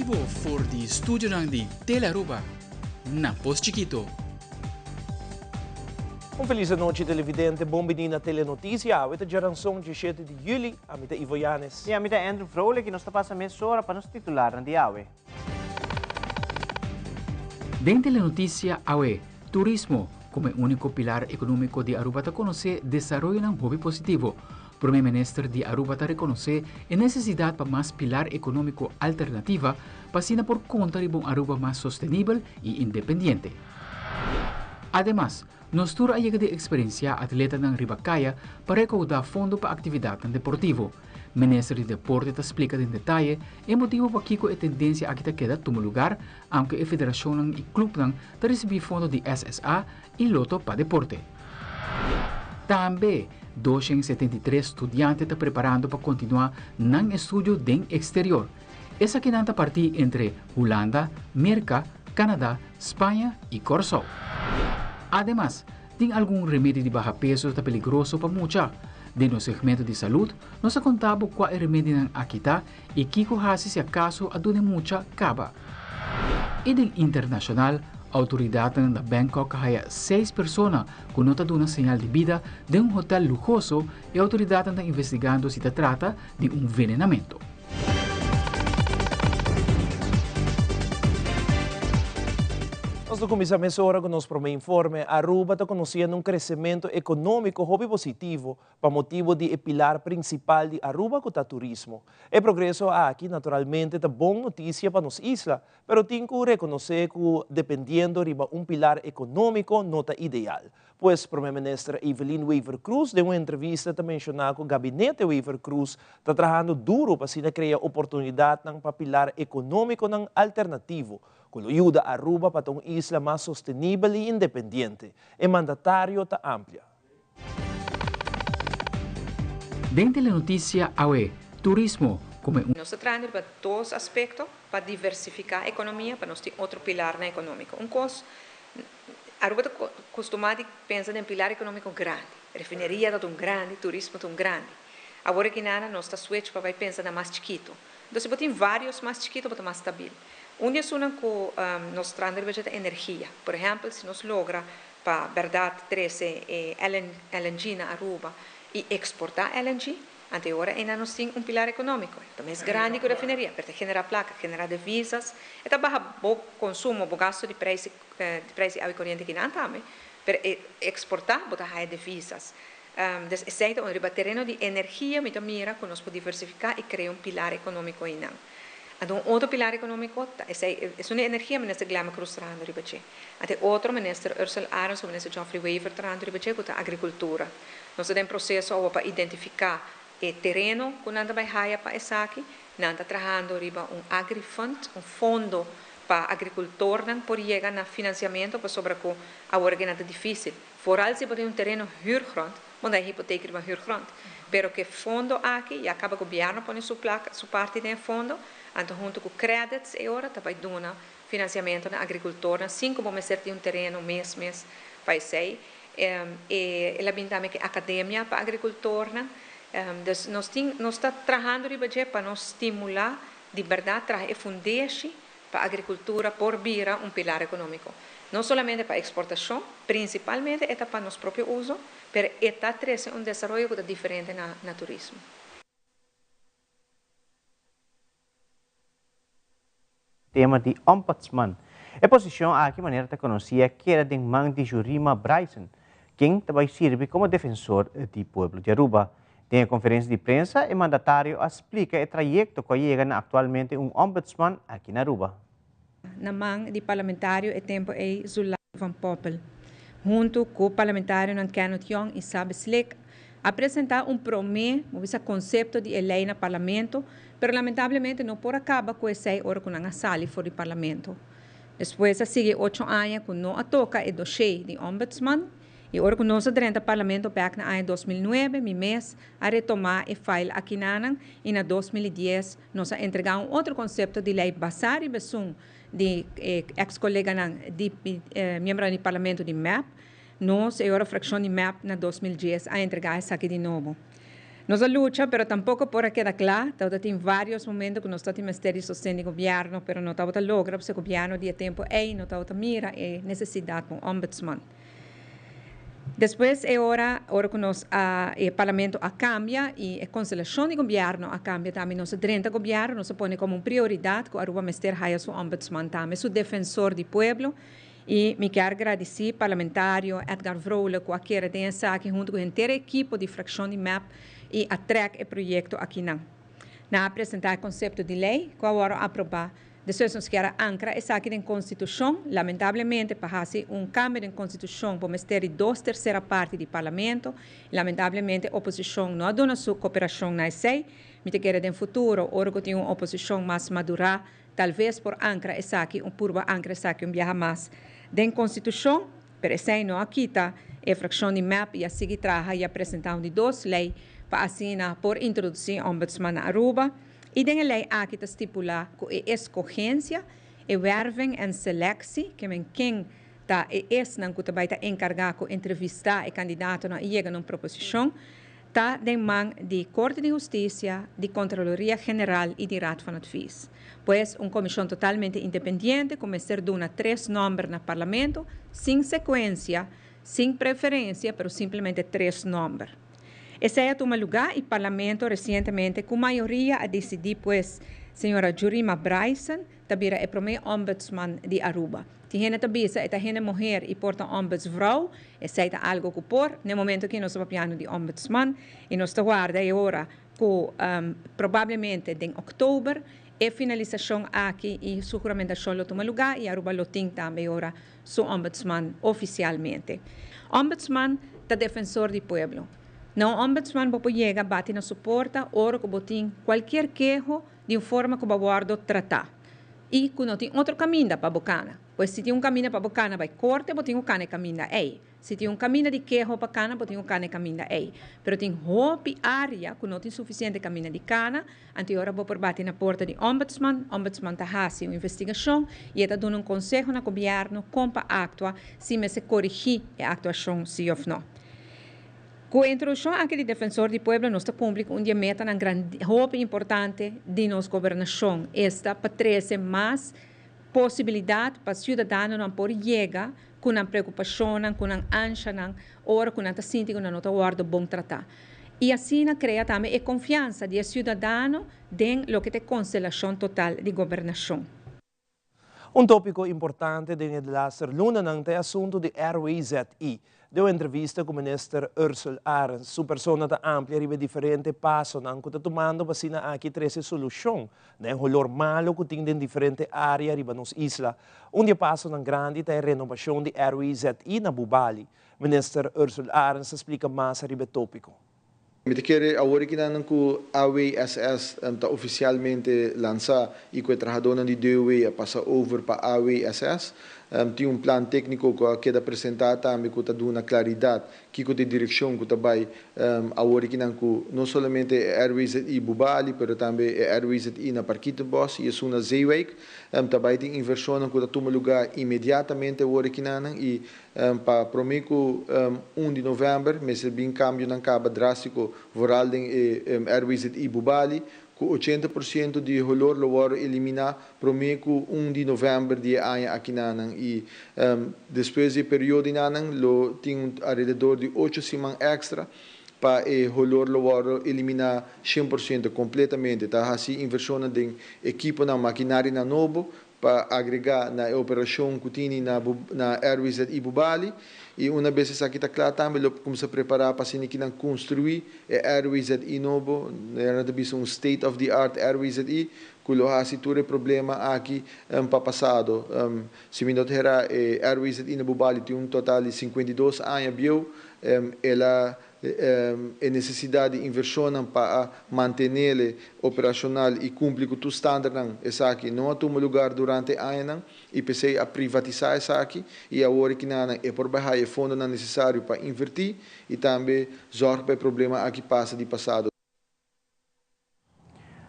bibo for di studionan di Telearuba na Pos Chikito. Un feliz anochi televidente, bon bini na Telenoticia. Awe ta djaranson 17 di juli. Ami ta Ivo Yanes. Y ami ta Andrew Vrolijk y nos ta pasa mesora pa nos titularnan di awe. Den Telenoticia awe, turismo como e unico pilar economico di Aruba ta conoce desaroyonan hopi positivo. Prome Minister di Aruba ta reconoce e necesidad pa mas pilar economico alternativa pa asina por conta riba un Aruba mas sostenibel y independiente. Ademas, nos tur a yega di experiencia atletanan riba caya pa recauda fondo pa actividadnan deportivo. Minister di Deporte ta splica den detaye e motibo pakico e tendencia aki ta keda tuma lugar aunke e federacionnan y clubnan ta ricibi fondo di SSA y Lotto pa Deporte. Tambe, 273 studiante ta preparando pa continua nan estudio den exterior. Esakinan ta partí entre Hulanda, Merka, Canada, Spaña y Kòrsou. Ademas, tin algun remedi di baha peso ta peligroso pa mucha. Den nos segmento di salud, nos a konta bo kua e remedinan aki ta y kiko hasi si akaso a duna e mucha kaba. Y den internashonal, outoridatnan na Bangkok a haya seis persona ku no ta duna señal di bida den un hotel luhoso. E outoridatnan ta investigando si ta trata di un venenamento. Nos ta cuminsa mesora cu nos prome informe. Aruba ta conociendo un crecemento economico hopi positivo pa motibo di e pilar principal di Aruba cu ta turismo. E progreso aki naturalmente ta bon noticia pa nos isla, pero tin cu reconoce cu dependiendo riba un pilar economico no ta ideal. Pues Prome Minister Evelyn Wever-Croes den un entrevista ta menciona cu Gabinete Wever-Croes ta trahando duro pa asina crea oportunidadnan pa pilar economiconan alternativo cu lo yuda Aruba pa ta un isla mas sostenibel y independiente. E mandatario ta amplia. Den Telenoticia awe, turismo como e. Nos ta trahando riba dos aspecto pa diversifica economia pa nos tin otro pilarnan economico. Un cos Aruba ta costumá di pensa den pilar economico grandi. Refineria ta un grandi, turismo ta un grandi. Awor aki nana nos ta switch pa bai pensa na mas chikito. Entonces si bo tin varios mas chikito bo ta mas stabil. Un di esunnan cu nos trahando riba dje ta energia. Por ehempel si nos logra pa berdad trece e LNG na Aruba y exporta LNG, Ante ora einan nos tin un pilar economico. E ta mes grandi cu refineria, pero ta genera placa, genera divisas. E ta baha bo consumo, bo gasto di prijs di prijs di awa y coriente kinan tambe, pero e exporta bo ta haya divisas. Dus esey ta un riba tereno di energia mi ta mira cu nos por diversifica y crea un pilar economico einan. Anto un otro pilar economico ta esey, esun di energia Minister Glenbah Croes trahando riba dje. Ante otro Minister Ursell Arends o Minister Geoffrey Wever trahando riba dje cu ta agricultura. Nos ta den proseso awo pa identifiká e tereno ku nan ta bai haya pa esaki. Nan ta trahando riba un agrifund, un fondo pa agrikultornan por yega na finansiamentu pasobra ku awor aki nan ta difísil. Foral si bo tin un tereno huurgrond, bo no ta hipotek riba huurgrond. Pero ku e fondo aki ya kaba gobièrnu pone su plaka, su parti den e fondo, anto huntu ku credits e ora ta bai duna finansiamentu na agrikultornan sin ku bo mester tin un tereno mes mes pa esei. E el a bin tambe ku e akademia pa agrikultornan. Dus nos tin, nos ta trahando riba dje pa nos stimulá di bèrdat traha e fundeshi pa agrikultura por bira un pilar ekonómiko. No solamente pa eksportashon, prinsipalmente e ta pa nos propio uso, pero e ta trese un desaroyo ku ta diferente na na turismo. Tema di Ombudsman. E posicion aki manera ta conoci a keda den man di Jurima Bryson, ken ta bay sirbi como defensor di pueblo di Aruba. Den e conferencia di prensa e mandatario a splica e trayecto cu a yega na actualmente un Ombudsman aki na Aruba. Na man di parlamentario e tempo ey Zulay van Poppel, hunto cu parlamentarionan Kenneth Young y Sabe Slick, a presenta un prome, bo bisa, concepto di e ley na Parlamento, pero lamentablemente no por a caba cu esey ora cu nan a sali for di Parlamento. Despues a sigui ocho aña cu no a toca e dossier di Ombudsman y ora cu nos a drenta Parlamento bek na aña 2009, mi mes a retoma e file akinanan y na 2010 nos a entrega un otro concepto di ley basa riba esun di e ex coleganan di miembronan di Parlamento di mep. Nos, e ora fraccion di mep na 2010 a entrega esaki di nobo. Nos a lucha, pero tampoco por a keda cla. Tabata tin varios momento cu nos tabatin mester di sosten di gobierno, pero no tabata logra pasobra gobierno di e tempo ey no tabata mira e necesidad pa un ombudsman. Despues e ora, ora cu nos a, e parlamento a cambia y e constelacion di gobierno a cambia tambe, nos a drenta gobierno, nos a pone como un prioridad cu Aruba mester haya su ombudsman tambe, su defensor di pueblo. Y mi kier gradici parlamentario Edgar Vrolijk cu a kere den esaki hunto cu henter e ekipo di fraccion di mep y a trek e proyecto akinan. Nan a presenta e concepto di ley cu a worde aproba. Despues nos kier a ancra esaki den Constitucion. Lamentablemente pa haci un cambio den Constitucion bo mester di dos tercera parti di Parlamento. Lamentablemente oposicion no a duna su cooperacion na esey. Mi ta kere den futuro ora cu tin un oposicion mas madura talves por ancra esaki un purba ancra esaki un biaha mas den Constitucion, pero esey no a kita e fraccion di mep y a sigui traha y a presenta un di dos ley pa asina por introduci Ombudsman na Aruba. Y den e ley aki ta stipula cu e escogencia, e werving en selectie, ke men ken ta e esnan cu ta bay ta encarga cu entrevista e candidatonan y yega na un proposicion, ta den man di Corte di Husticia, di Contraloria General y di Raad van Advies. Pues un comision totalmente independiente cu mester duna tres nomber na Parlamento, sin secuencia, sin preferencia, pero simplemente tres nomber. Esey a tuma lugar y Parlamento recientemente cu mayoria a dicidi, pues señora Jurima Bryson ta bira e prome ombudsman di Aruba. Tin hende ta bisa e ta hende muher y por ta ombudsvrouw, esey ta algo cu por, na e momento aki nos ta papiando di ombudsman y nos ta warda e ora cu probablemente den october e finalisacion aki y su juramentacion lo tuma lugar y Aruba lo tin tambe e ora su ombudsman oficialmente. Ombudsman ta defensor di pueblo. Na un ombudsman bo por yega bati na su porta ora cu bo tin cualkier keho di un forma cu bo a wordo trata y cu no tin otro caminda pa bo cana. Pues si tin un caminda pa bo cana bay corte, bo tin cu cana e caminda ey. Si tin un caminda di keho pa cana, bo tin cu cana e caminda ey. Pero tin hopi area cu no tin suficiente caminda di cana, anto e ora bo por bati na porta di ombudsman. Ombudsman ta haci un investigacion y e ta duna un conseho na gobierno con pa actua, si mester corigi e actuacion si of no. Cu e introduccion aki di Defensor di Pueblo nos ta cumpli cu un di e metanan grandi, hopi importante di nos gobernacion, esta pa trece mas posibilidad pa ciudadanonan por yega cu nan preocupacionnan, cu nan anshanan, ora cu nan ta sinti cu nan no ta wordo bon trata. Y asina crea tambe e confiansa di e ciudadano den loke ta e constelacion total di gobernacion. Un tópiko importante den e delaster lunanan ta e asuntu di RWZI. Den un entrevista ku Minister Ursell Arends, su persona ta amplia riba e diferente pasonan ku ta tumando pa asina aki trese solushon na e holor malu ku tin den diferente área riba nos isla. Un di e pasonan grandi ta e renobashon di RWZI na Bubali. Minister Ursell Arends ta splika mas riba e tópiko. Mi ta kere awor aki nan ku AWSS ta ofisialmente lansá i ku e trahadónan di DOW a pasa over pa AWSS. Tin un plan tékniko ku a keda presentá tambe ku ta duna klaridat kiko ta e direkshon ku ta bai awor aki nan ku no solamente e RWZI Bubali pero tambe e RWZI na Parkietenbos i esun na Zeewijk. Ta bai tin invershonnan ku ta tuma lugá inmediatamente awor aki nan i Pa promé ku un di novèmber mester bin kambionan kaba drástiko vooral den e RWZI Bubali, ku 80% di e holor lo wòrdu eliminá promé ku un di novèmber di e aña akinanan i despues di e periodinanan lo tin alrededor di ocho siman èkstra pa e holor lo wòrdu eliminá 100% kompletamente. Ta hasi invershonnan den ekiponan, makinarianan nobo pa agregá na e operashon ku tini na na RWZI Bubali i una bes esaki ta kla tambe lo kuminsá prepará pa asina kinan konstruí e RWZI nobo, nan ta bisa un state of the art RWZI ku lo hasi tur e problema aki pa pasado. Si mi no ta herá e RWZI na Bubali tin un total di 52 aña bieu, el a E nesesidat di invershonnan pa a mantenele operashonal i kumpli ku tur standardnan esaki no a tuma lugar durante e añanan i p'esei a privatisá esaki i awor e kinanan e por bai haya e fondonan nesesario pa invertí i tambe zòrg pa e problema aki pasa di pasado.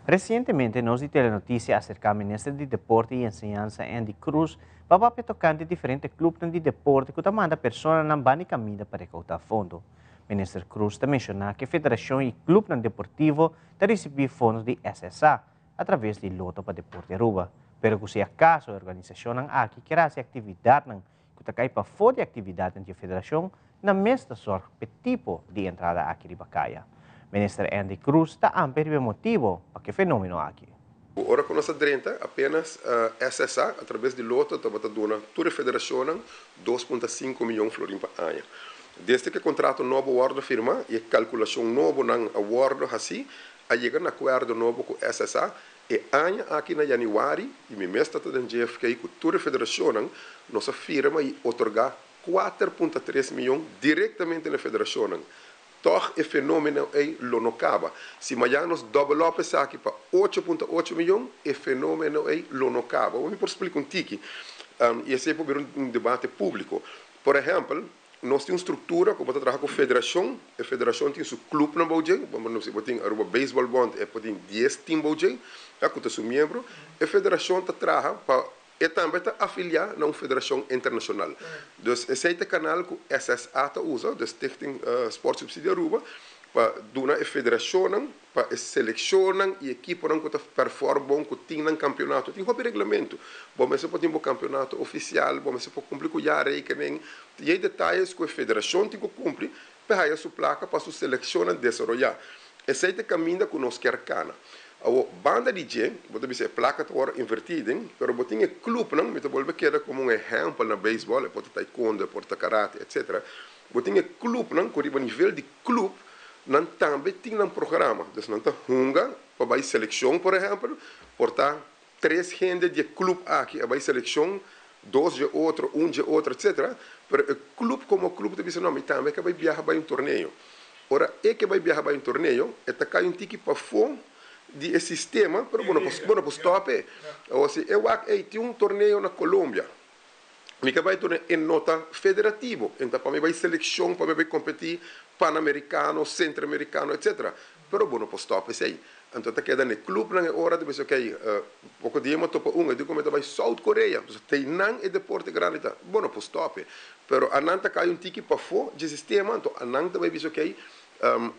Resientemente nos di Telenoticia a aserká Minister di Deporte i Enseñansa Endy Croes pa papia tokante diferente klupnan di deporte ku ta manda personanan banda di kaminda pa rekoutá fondo. Minister Croes ta menciona cu federacion y clubnan deportivo ta ricibi fondo di SSA a traves di Lotto pa Deporte Aruba, pero cu si acaso e organisacionnan aki kier haci actividadnan cu ta cay pafo di actividadnan di e federacion, nan mes ta zorg p'e tipo di entrada aki riba caya. Minister Endy Croes ta amplia riba e motibo pa cu e fenomeno aki. Ora cu nos a drenta, apenas SSA a traves di Lotto tabata duna tur e federacionnan 2.5 miyon florin pa aña. Desde cu e contrato nobo wordo firma y e calculacion nobonan a wordo haci, a yega na acuerdo nobo cu SSA e aña aki na januari y mi mes ta den JFK cu tur e federacionnan, nos a firma y otorga 4.3 miyon directamente na e federacionnan. Toch e fenomeno ey lo no caba. Si mañan nos double up esaki pa 8.8 miyon, e fenomeno ey lo no caba. Mi por splica un tiki, y esey por bira un debate publico. Por ehempel, nos tin un structura cu bo ta traha cu federacion, e federacion tin su clubnan bou dje, si bo tin Aruba Baseball Bond, e por tin 10 team bou dje, ya, cu ta su miembro. E federacion ta traha pa e tambe ta afilia na un federacion internacional. Dus esey ta e canal cu SSA ta usa, dus Stichting Sportsubsidie Aruba, pa duna e federacionnan, pa e seleccionnan y equiponan cu ta perform bon, cu tin nan campeonato. Tin hopi reglamento. Bo mester por tin bo campeonato oficial, bo mester por cumpli cu jaarrekening. Y hay detalles cu e federacion tin cu cumpli pa haya su placa pa su seleccionnan desaroya. Esey ta e caminda cu nos kier cana. Awo, banda di dje, bo ta bisa e placa ta worde inverti den, pero bo tin e clubnan, mi ta bolbe keda como un ehempel na baseball, e por ta taekwondo, e por ta karate, etcetera. Bo tin e clubnan cu riba nivel di club nan tambe tin nan programa. Dus nan ta hunga pa bay seleccion, por ehempel, por ta 3 hende di e club aki a bay seleccion, 2 dje otro, 1 dje otro, etcetera. Pero e club como club ta bisa, no, mi tambe ke bay biaha bay un torneo. Ora e ke bay biaha bay un torneo, e ta cay un tiki pafó di e sistema, pero bo no por, bo no por stop e. Awor si e wak, ey, tin un torneo na Colombia, mi ke bay torneo, e no ta federativo, e ta pa mi bay seleccion, pa mi bay competi Panamericano, Centroamericano, etcetera. Pero bo no por stop esey. Anto ta keda na e clubnan e ora ta bisa, ok, poco dia mi a topa un, e di cu mi ta bay South Korea. Entonces, te nan e deporte grandi ta, bo no por stop e. Pero anan ta cay un tiki pafó dje sistema, anto anan ta bay bisa, ok,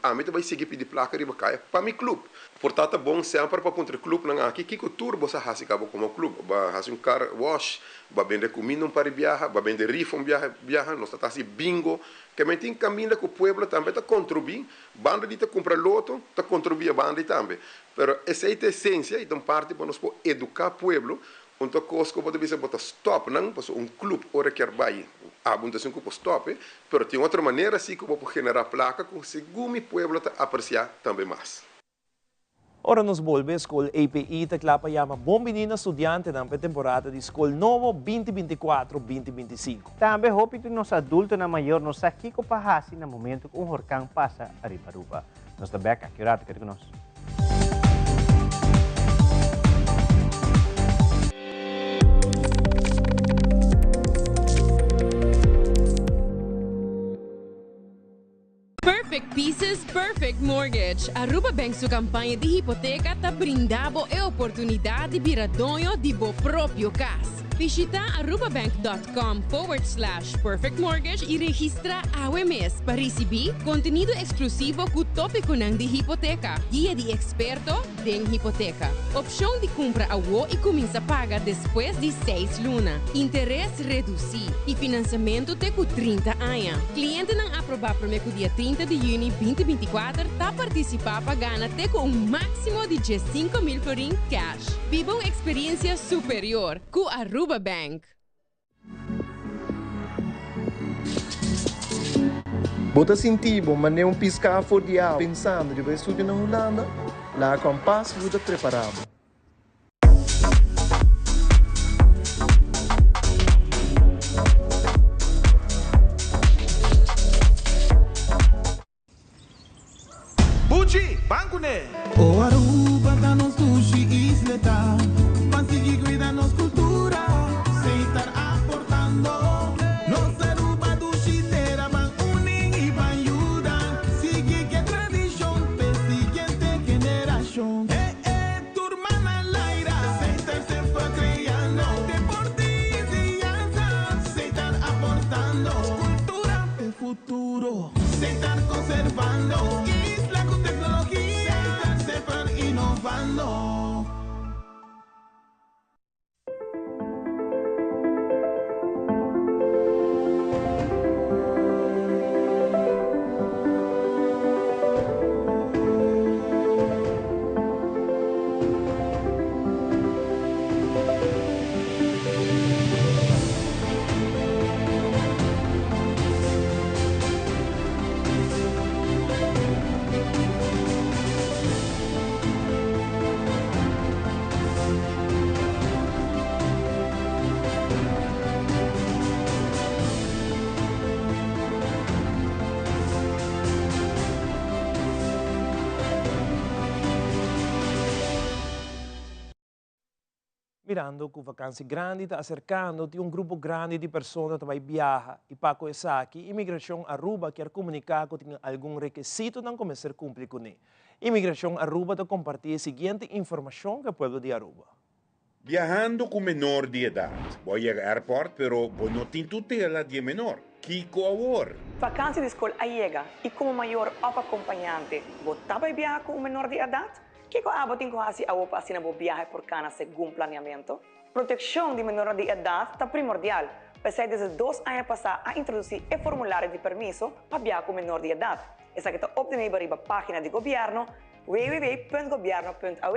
ami ta bay sigui pidi placa riba caya pa mi club. Por ta ta bon semper pa puntra e clubnan aki kico tur bo sa haci cabo como club. Ba haci un car wash, ba bende cuminda un par di biaha, ba bende rifa un biaha, biaha, nos ta ta haci bingo. Ke men tin caminda cu pueblo tambe ta contribui, banda di ta cumpra loto, ta contribui a banda di tambe. Pero esey ta esencia y ta un parti pa nos por educa pueblo. Un ta cos cu bo ta bisa bo ta stop nan, pasobra un club ora kier bay abo un ta sin cu por stop e, pero tin otro manera si cu bo por genera placa cu segun mi pueblo ta aprecia tambe mas. Ora nos bolbe, Scol API ta cla pa yama bon bini na studiantenan pa e temporada di scol nobo 2024, 2025. Tambe hopi di nos adultonan mayor no sa kico pa haci na momento cu un horcan pasa ariba Aruba. Nos ta bek aki un rato, keda cu nos. Perfect Pieces, Perfect Mortgage. Aruba Bank su campaña di hipoteca ta brinda bo e oportunidad di bira doño di bo propio cas. Bishita arubabank.com forward slash perfect mortgage y registra awe mes pa ricibi contenido exclusivo cu topiconan di hipoteca, guia di experto den hipoteca, opcion di cumpra awo y cuminsa paga despues di 6 luna, interes reduci y financiamento te cu 30 aña. Clientenan aproba prome cu dia 30 di juni 2024 ta participa pa gana te cu un maximo di 15,000 florin cash. Biba un experiencia superior cu Aruba Bank. Bo ta sinti bo manera un piská for di awa pensando riba e studio na Hulanda? Laga Kompas yuda prepará bo. Buchi, ban kuné! O Aruba ta nos dushi isleta, ban sigui cuida nos cultura, seitar aportando. Nos Aruba dushi tera, ban uni y ban yuda, sigui ke tradicion p'e siguiente generacion. Eh eh, tur man! Mirando cu vakantie grandi ta acercando, tin un grupo grandi di persona ta bay viaha y pa cu esaki, Inmigracion Aruba kier comunica cu tin algun rekisitonan cu mester cumpli cune. Inmigracion Aruba ta comparti e siguiente informacion cu e pueblo di Aruba. Biahando cu menor di edad. Bo a yega airport pero bo no tin tutela di e menor. Kico awor? Vakantie di scol a yega y como mayor of acompañante bo ta bay biaha cu un menor di edad? Kico abo tin cu haci awo pa asina bo biahe por cana segun planeamento? Proteccion di menornan di edad ta primordial, p'esey desde dos aña pasa a introduci e formulario di permiso pa biaha cu menor di edad. Esaki ta obtenibel riba pagina di gobierno www.gobierno.aw.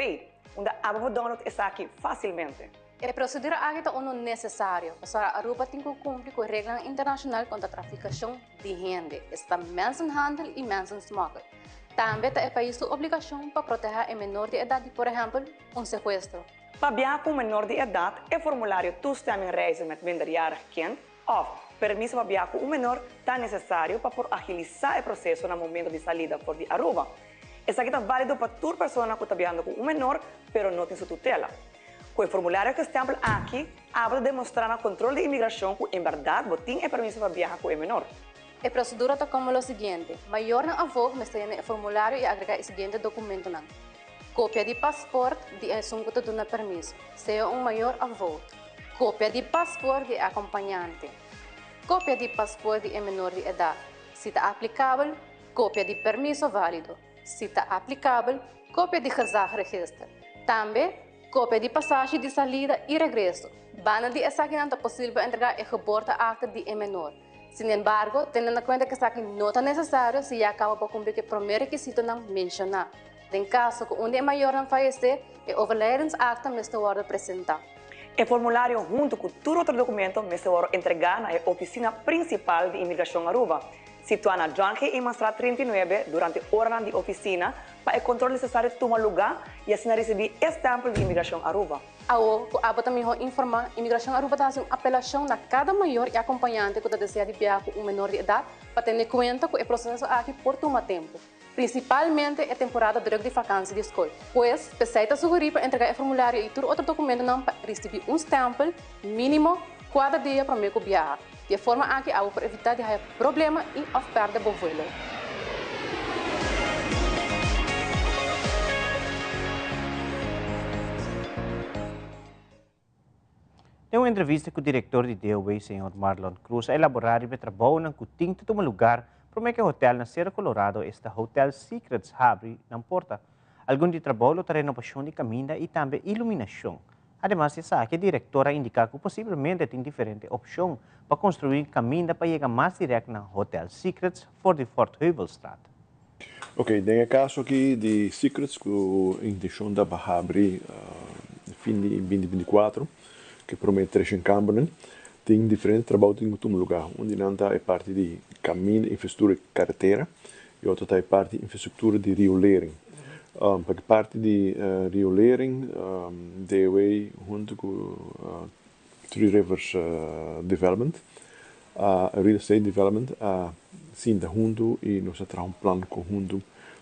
Unda abo por download esaki facilmente. E procedura aki ta uno necesario, pasobra Aruba tin cu cumpli cu reglanan internacional contra traficacion di hende, esta mensenhandel y mensensmokkel. Tambe ta e pais su obligacion pa proteha e menor di edad di, por ehempel, un secuestro. Pa biaha cu un menor di edad, e formulario Toestemming reizen met minderjarig kind of Permiso pa biaha cu un menor ta necesario pa por agilisa e proceso na momento di salida for di Aruba. Esaki ta válido pa tur persona ku ta biahando ku un menor pero no tin su tutela. Ku e formulario gestèmpel aki, abo ta demostrá na kontrol di imigrashon ku en bèrdat bo tin e permiso pa biaha ku e menor. E prosedura ta komo lo siguiente, Mayornan avoog mester yena e formulario i agregá e siguiente dokumentonan, Kopia di pasport di esun ku ta duna permiso, sea un mayor òf voogd, Kopia di pasport di e akompañante, Kopia di pasport di e menor di edat, si ta aplikabel, Kopia di permiso válido, si ta aplikabel, kopia di gezagregister. Tambe, kopia di pasashi di salida i regreso. Banda di esakinan ta posibel pa entregá e geboorteakte di e menor. Sinembargo, tene na kuenta ku esaki no ta nesesario si ya kaba bo kumpli ku e promé rekisitonan menshoná. Den kaso ku un di e mayornan fayesé, e overlijdensakte mester wòrdu presentá. E formulario huntu ku tur otro dokumento mester wòrdu entregá na e ofisina prinsipal di Imigrashon Aruba. Situá na John G. Emanstraat 39 durante oranan di oficina pa e control necesario tuma luga y asina ricibi e stempel di Inmigracion Aruba. Awo cu abo ta miho informa, Inmigracion Aruba ta haci un apelacion na cada mayor y acompañante cu ta desea di biaha cu un menor di edad pa tene cuenta cu e proceso aki por tuma tempo, principalmente e temporada druk di vakantie di scol. Pues, p'esey ta sugeri pa entrega e formulario y tur otro documentonan pa ricibi un stempel minimo cuater dia prome cu biaha. Di e forma aki abo por evitá di haya problema i òf pèrdè bo vuelo. Den un entrevista cu director di DOW, señor Marlon Cruz, a elabora riba e trabounan cu tin ta tuma lugar prome cu e hotel na Cerro Colorado, esta Hotel Secrets, habri nan porta. Algun di e trabou lo ta renobacion di caminda y tambe iluminacion. Ademas di esaki, e direktor a indiká ku posiblemente tin diferente opshon pa konstruí kaminda pa yega mas dirèkt na Hotel Secrets for di Fort Heuvelstraat. Ok, den e kaso aki di Secrets ku intenshon ta pa habri fin di binti binti kuatro, ku e promé treshen kambernan, tin diferente trabou tin ku tuma lugá. Un di nan ta e parti di kaminda, infrastruktura i karetera, e otro ta e parti infrastruktura di riolering. Pa e parti di riolering, DOW hunto ku Three Rivers Development, Real Estate Development, a sinta hunto i nos a traha un plan konhunto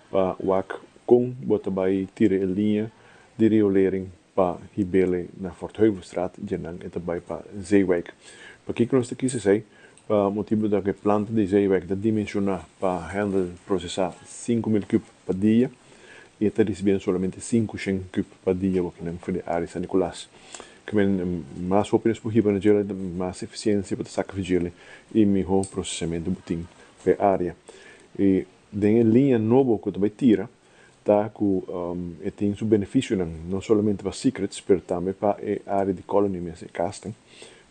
pa wak kon bo ta bai tira e liña di riolering pa hib'ele na Fort Heuvelstraat, dje nan e ta bai pa Zeewijk. Pakiko nos ta kis esei? Pa motibu ta ku e planta di Zeewijk ta dimenshoná pa handle, prosesá, 5000 kub pa dia i e ta risibiendo solamente 500 kub pa dia wak nan for di área San Nicolas. Ke men mas hopi nos por hiba na djele, mas efisiensia bo ta saka for djele i mihó prosesamentu bo tin pa e área. I den e liña nobo ku ta bai tira ta ku e tin su benefisionan no solamente pa Secrets pero tambe pa e área di Colony mes, e kasnan,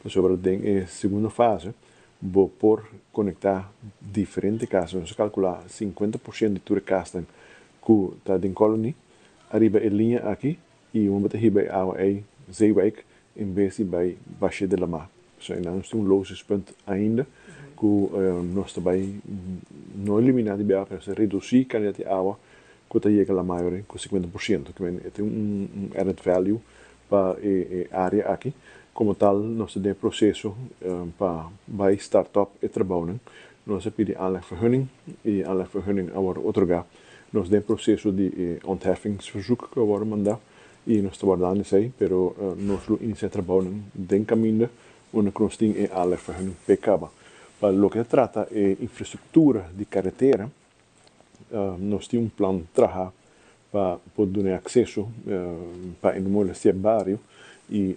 pasobra den e segundo fase bo por konektá diferente kas. Nos a kalkulá 50% di tur e kasnan ku ta den Colony ariba e liña aki i un bo ta hiba e awa ei Zeewijk en bes di bai Bashe de la Mar. Pasobra einan nos tin un lozispunt ainda ku nos ta bai no eliminá di biaha pero redusí kantidat di awa ku ta yega la mayori ku 50%. Ke men e tin un added value pa e área aki. Komo tal nos ta den e proseso pa bai start up e trabounan. Nos a pidi aanlegvergunning i aanlegvergunning a wòrdu otorgá. Nos den proseso di e ontheffingsverzoek ku a wòrdu mandá. I nos ta wardando esei, pero nos lo inisiá trabounan den kaminda unda ku nos tin e aanlegvergunning p'e kaba. Pa loke ta trata e infrastruktura di karetera, nos tin un plan traha pa por duna e akseso pa e no molestia bario i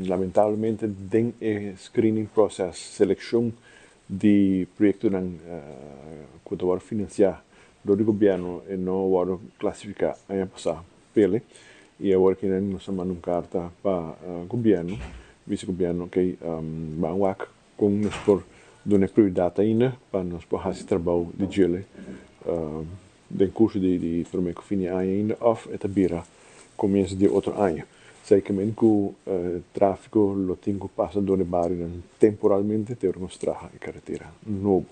lamentablemente den e screening process, selekshon di proyektonan ku ta wòrdu finansiá dor di gobièrnu e no wòrdu klasifiká aña pasá pele i awor kinan nos a manda un karta pa gobièrnu bisa gobièrnu okey ban wak kon nos por duna e prioridat ainda pa nos por hasi trabou di djele den kurso di promé ku fin di aña ainda òf e ta bira komienso di otro aña. Zekermente ku tráfiko lo tin ku pasa dor e barionan temporalmente te ora nos traha e karetera nobo.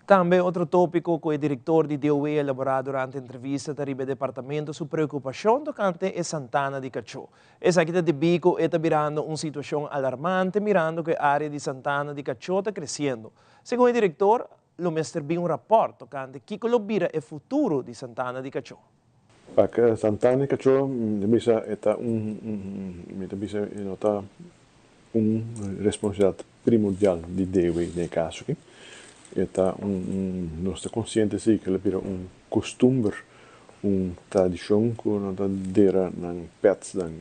Tambe otro tópiko ku e direktor di DOW a elaborá durante entrevista ta riba e departamento su preokupashon tokante e santana di kachó. Esaki ta debí ku e ta birando un situashon alarmante mirando ku e área di santana di kachó ta kresiendo. Segun e direktor, lo mester bin un rapòrt tokante kiko lo bira e futuro di santana di kachó. Pa santana di kachó mi ta bisa e ta un mi ta bisa e no ta un responsabilidat primordial di DW den e kaso aki. E ta un nos ta konsiente si ku el a bira un kustumber, un tradishon ku nan ta dera nan pètsnan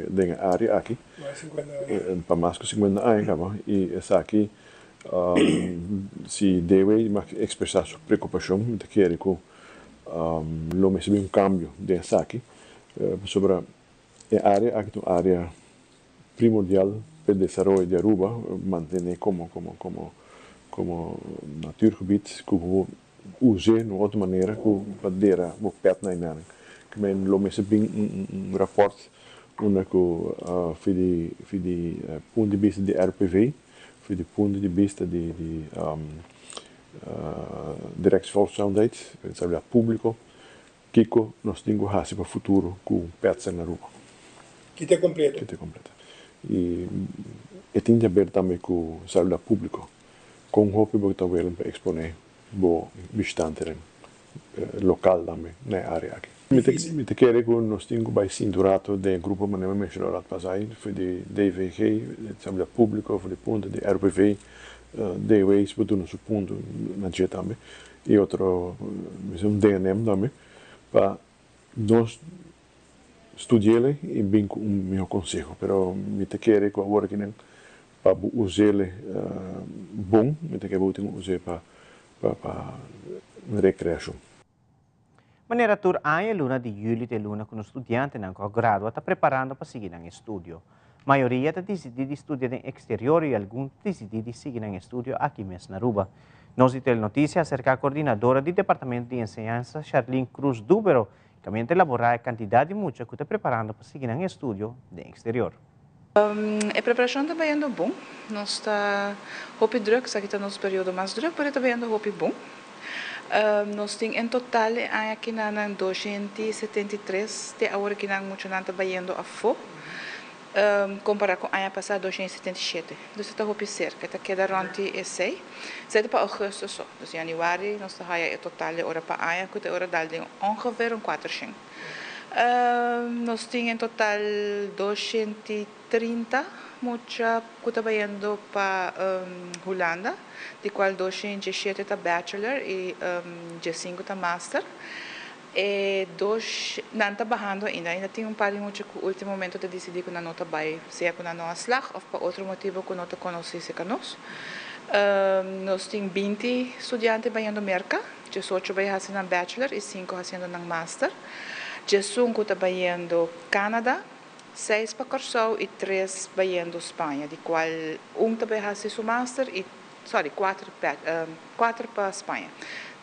den e área aki pa mas ku sinkuenta aña kaba i esaki si DW mag ekspresá su preokupashon mi ta kere ku lo mester bin un kambio den esaki pasobra e área aki ta un área primordial pa e desaroyo di Aruba, mantené komo komo komo komo natuurgebied ku bo us'é na un otro manera ku pa dera bo pèt na einan. Ke men lo mester bin un un rapòrt unda ku for di for di punto di bista di RPV, for di punto di bista di di Directie Volksgezondheid, Salubridad Públiko, Kiko nos tin ku hasi pa futuro ku pètsa na Aruba? Kite kompleto. Kite kompleto. I e tin di haber tambe ku saludat públiko. Kon hopi bo ta welen pa eksponé bo bishitantenan lokal tambe na e área aki? Mi ta kere ku nos tin ku bai sinti un rato den e grupo manera mi menshoná rat pasá for di DVG, saludat públiko, for di punto di RPV, DW si por duna su punto na dje tambe. Y otro bisa un DNM tambe pa nos studiele y bin cu un miho conseho. Pero mi ta kere cu awor akinan pa bo usele bon, mi ta kere bo tin use pa pa recreacion. Manera tur aña e luna di juli ta e luna cu nos studiantenan cu a gradua ta preparando pa sigui nan estudio. Mayoria ta disidí di studia den eksterior i algun ta disidí di sigui nan estudio aki mes na Aruba. Nos di Telenoticia a aserká kordinadora di Departamento di Enseñansa Sharlene Cruz Dubero kaminda ta elaborá e kantidat di mucha ku ta preparando pa sigui nan estudio den eksterior. E preparashon ta bayendo bon. Nos ta hopi drùk, esaki ta nos periodo mas drùk, pero e ta bayendo hopi bon. Nos tin en total e aña kinanan 273 te awor kinan muchanan ta bayendo afó, kompará ku aña pasá 277. Dus e ta hopi serka, e ta keda rònt di esei. Esei ta pa ougùstùs so. Dus yanüari nos ta haya e total di ora pa aña ku ta e ora dal den ongeveer un kuatershen. Nos tin en total 230 mucha ku ta bayendo pa Hulanda, di kual 217 ta bachelor i 15 ta master. E dos nan ta bahando ainda. Ainda tin un par di mucha ku último momento ta disidí ku nan no ta bai, sea ku nan no a slag òf pa otro motibu ku no ta konosí serka nos. Nos tin 20 studiante bayendo Merka. 18 bai hasi nan bachelor i sinku hasiendo nan master. 11 ta bayendo Canada, seis pa Kòrsou i tres bayendo Spaña, di kual un ta bai hasi su master i, sorry, kuater kuater pa Spaña.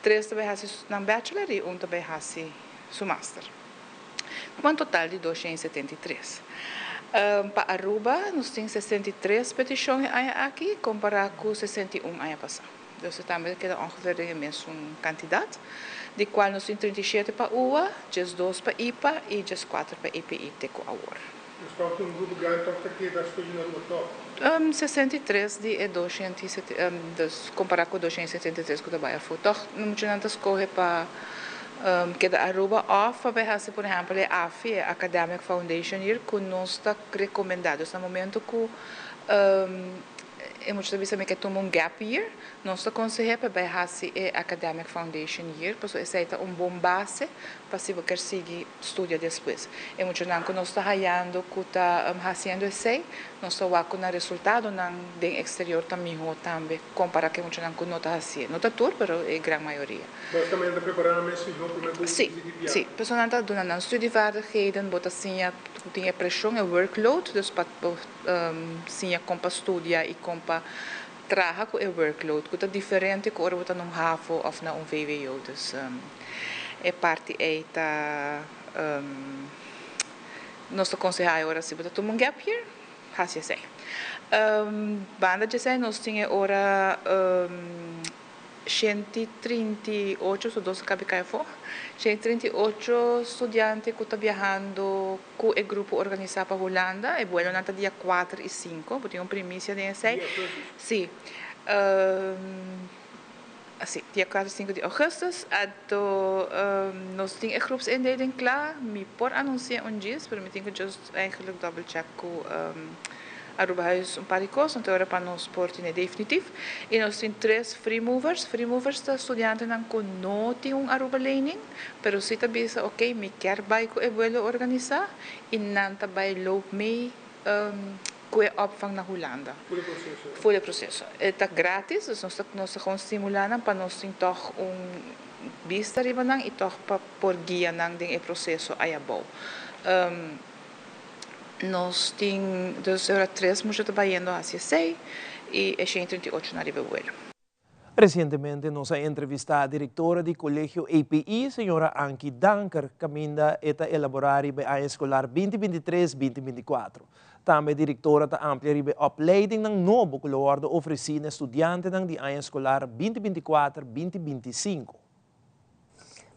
Tres ta bai hasi nan bachelor i un ta bai hasi su master. Ku un total di 273. Pa Aruba nos tin 63 petishon e aña aki kompará ku 61 aña pasá. Dus e tambe ta keda ongeveer den e mesun kantidat, di kual nos tin 37 pa ua, 12 pa ipa i 14 pa EPI te ku awor. Dus tòg tin un grupo grandi tòg ta keda studia na Aruba tòg? 63 di e 200 dus kompará ku 273 ku ta bai afó tòg muchanan ta skohe pa Keda Aruba òf pa bai hasi por ehèmpel e AFI, e Academic Foundation Year, ku nos ta rekomendá. Dus na momento ku e mucha ta bisa mi ke tuma un gap year, nos ta konseh'é pa bai hasi e Academic Foundation Year, pasobra esei ta un bon base pa si bo kier sigui studia despues. E muchanan ku nos ta hayando ku ta hasiendo esei, nos ta wak ku nan resultadonan den eksterior ta mihó tambe kompará ku e muchanan ku no ta hasié. No ta tur, pero e gran mayoria. Básicamente ta prepará nan mes mihó promé ku Sí, sigui biaha. sí. Pasobra nan ta duna nan studievaardigheden, bo ta siña ku tin e preshon, e workload, dus pa bo siña kon pa studia i kon pa traha ku e workload, ku ta diferente ku ora bo ta na un havo òf na un vwo. Dus e parti ei ta nos ta konsehá e ora si bo ta tuma un gap year, hasi esei. Banda di esei nos tin e ora 138, so dos a kabi kai afó, 138 studiante ku ta biahando ku e grupo organisá pa Hulanda. E buelonan ta dia kuater i sinku. Bo tin un primisia den esei. Sí. Sí, dia kuater i sinku di ougùstùs. Anto nos tin e groepsindeling kla. Mi por anunsi'é un djis, pero mi tin ku just eigenlijk double check ku Arubahuis un par di kos, anto ora pa nos por tene definitif. I nos tin tres free movers. Free movers ta studiantenan ku no tin un Aruba lening, pero si ta bisa ok mi kier bai ku e buelo organisá i nan ta bai loop mee ku e opvang na Hulanda. Full e proseso. Full e proseso. E ta gratis, dus nos ta nos ta gewoon stimulá nan pa nos tin tòg un bista riba nan i tòg pa por guia nan den e proseso ayabou. Nos tin dus ora tres mucha ta bayendo hacia esey y e 138 na riba e vuelo. Resientemente nos a entrevistá direktora di Kolegio EPI, señora Ankie Danker, kaminda e ta elaborá riba e aña eskolar 2023, 2024. Tambe e direktora ta amplia riba e opleidingnan nobo ku lo wòrdu ofresí na e studiantenan di aña eskolar 2024, 2025.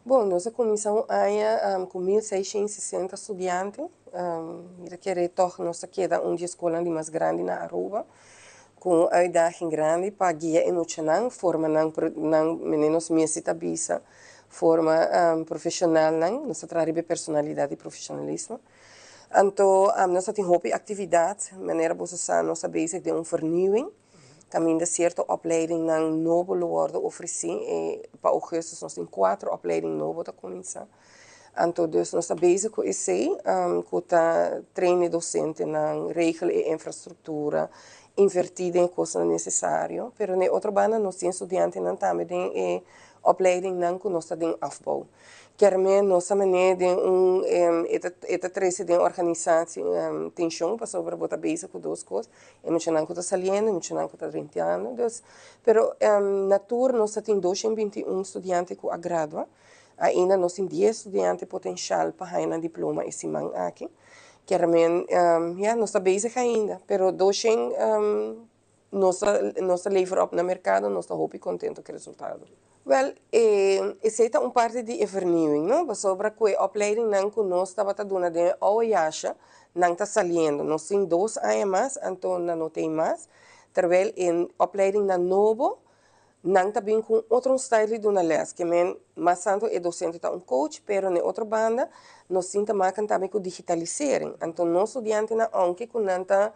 Bon, nos a kuminsá un aña ku 1660 studiante. Mi ta kere tòg nos ta keda un di e skolnan di mas grandi na Aruba, ku un uitdaging grandi pa guia e muchanan, forma nan, nan mene nos mester ta bisa, forma profeshonalnan. Nos ta traha riba e personalidat i profeshonalismo. Anto nos ta tin hopi aktividat, manera boso sa nos ta bezig den un vernieuwing. Kaminda sierto opleidingnan nobo lo wòrdu ofresí. E pa ougùstùs nos tin kuater opleiding nobo ta kuminsá. Anto dus nos ta bezig ku esei, ku ta train e dosentenan, regel e infrastruktura, invertí den e kosnan nesesario. Pero na e otro banda nos tin studiantenan tambe den e opleidingnan ku nos ta den afbou. Kermé nos ta manera den un e ta e ta trese den organisatie tenshon pasobra bo ta bezig ku dos kos. E muchanan ku ta saliendo, e muchanan ku ta drentiando. Dus, pero na tur nos ta tin 221 studiante ku a gradua. Ainda nos tin 10 studiante potenshal pa haña nan diploma e siman aki. Kermen, ya, nos ta bezig ainda, pero 200 nos ta nos ta lever op na merkado, nos ta hopi kontento ku e resultado. Wèl, esei ta un parti di e vernieuwing, no? Pasobra ku e opleidingnan ku nos tabata duna den e oude jasje, nan ta saliendo. Nos tin dos aña mas, anto nan no tin mas. Terwijl e opleidingnan nobo, nan ta bin ku un otro stijl di duna lès. Ke men, mas tantu e dosente ta un coach, pero na e otro banda, nos tin ta maken tambe ku digitalisering. Anto nos studiantenan, ounke ku nan ta